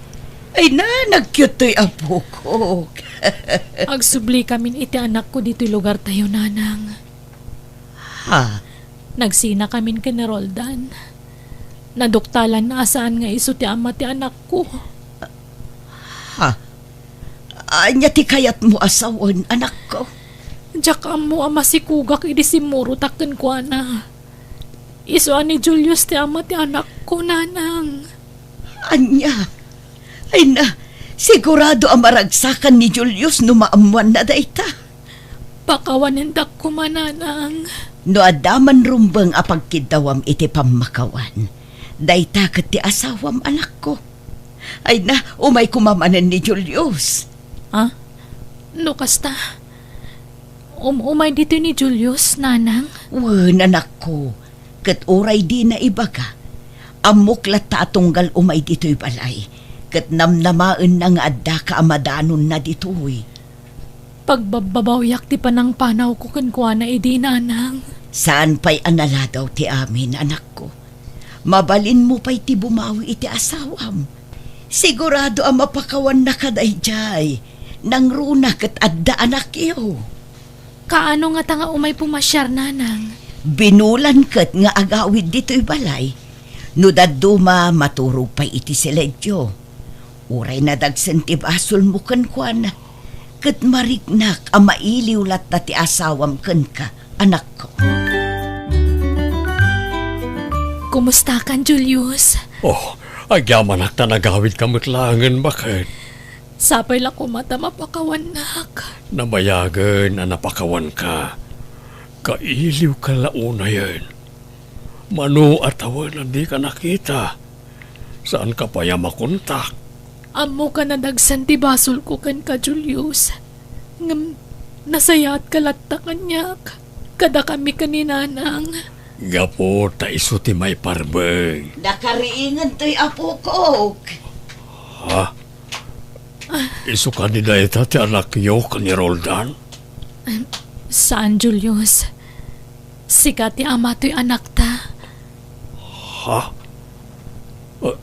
Ay na, nagkiuttoy apokok. Agsubli kamin iti anakko ditoy lugartayo, Nanang. Ha? Nagsinakamin ken ni Roldan. Naduktalanna a saan nga isu ti ama ti anakko. Ha? Ania ti kayatmo a sawen, anakko? Diak ammo a masikugak idi simmurotak kenkuana. Isu a ni Julius ti ama ti anakko, Nanang. Ania? Ay na, sigurado a maragsakan ni Julius no maammoanna dayta. Pakawanendak koma, Nanang. No adda man rumbeng a pagkiddawam iti pammakawan, dayta ket ti asawam, anakko. Ay na, umay koma manen ni Julius. Ah? No kasta, um-, umay ditoy ni Julius, Nanang? Wen, anakko. Ket uray dina ibaga, ammok latta a tunggal umay ditoy balay, ket namnamaenna nga addaka a madanonna ditoy. Pagbabbabawiak ti panangpanawko kenkuana idi, Nanang. Saan pay a naladaw ti amin, anakko. Mabalinmo pay ti bumawi iti asawam. Sigurado a mapakawannaka daydiay. Nangruna ket adda anakyo. Kaano ngata nga umay pumasiar, Nanang? Binulan ket nga agawid ditoy balay. No dadduma, maturog pay iti siledio. Uray nadagsen ti basolmo kenkuana, ket mariknak a mailiw latta ti asawam kenka, anakko. Kumustakan, Julius? Oh, agyamanak ta nagawidka met laengen, baket. Sapay la koma ta mapakawannak. Nabayagen a napakawanka. Kailiwka la unayen. Mano a tawen a dika nakita, saanka pay a makontak. Ammoka a nadagsen ti basolko kenka, Julius. Ngem nasayaatka latta kaniak, kadakami ken ni Nanang. Gapu ta isu ti maiparbeng. Nakariingen toy apokok. Ha? Isu kadi dayta ti anakyo ken ni Roldan? Saan, Julius. Sika ti ama toy anakta. Ha? Ah,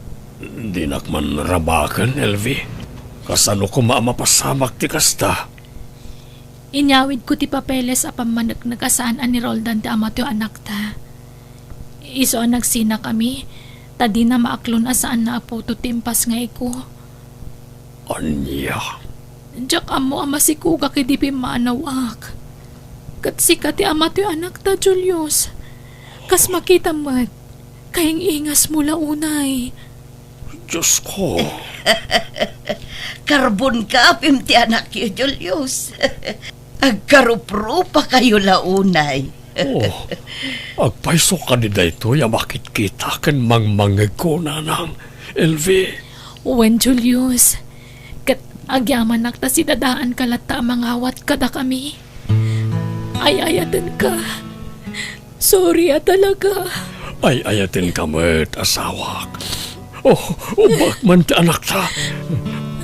dinak man rabaken, Elvie. Kasano koma a mapasamak ti kasta? Inyawidko ti papeles a pammaneknek a saan a ni Roldan ti ama toy anakta. Isu a nagsinakami, ta dina maaklon a saanna a putot ti impasngayko. Ania? Diak ammo a masikogak idi pimmanawak. Ket sika ti ama toy anakta, Julius. Kas makitam met, kaing-ingasmo la unay. Diosko. Karbon ka, apim ti anakyo, Julius. Agkaruprupakayo la unay. Oh, agpayso kadi daytoy a makitkita ken mangmangngegko, Nanang Elvie? Wen, Julius. Ket agyamanak ta sidadaanka latta a mangawat kadakami. Ay-ayatenka. Sorry a talaga. Ay-ayatenka met, asawak. Oh, ubbak man ti anakta.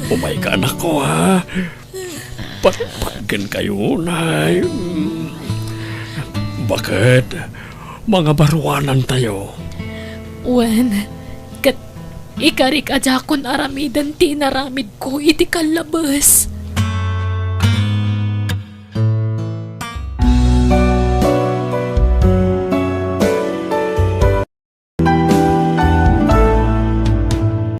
Umayka, anakko, ha? Patpatgenkayo, nay. Baket, mangabaruanantayo. Wen, ket ikarik a diakon aramiden ti inaramidko iti kallabes.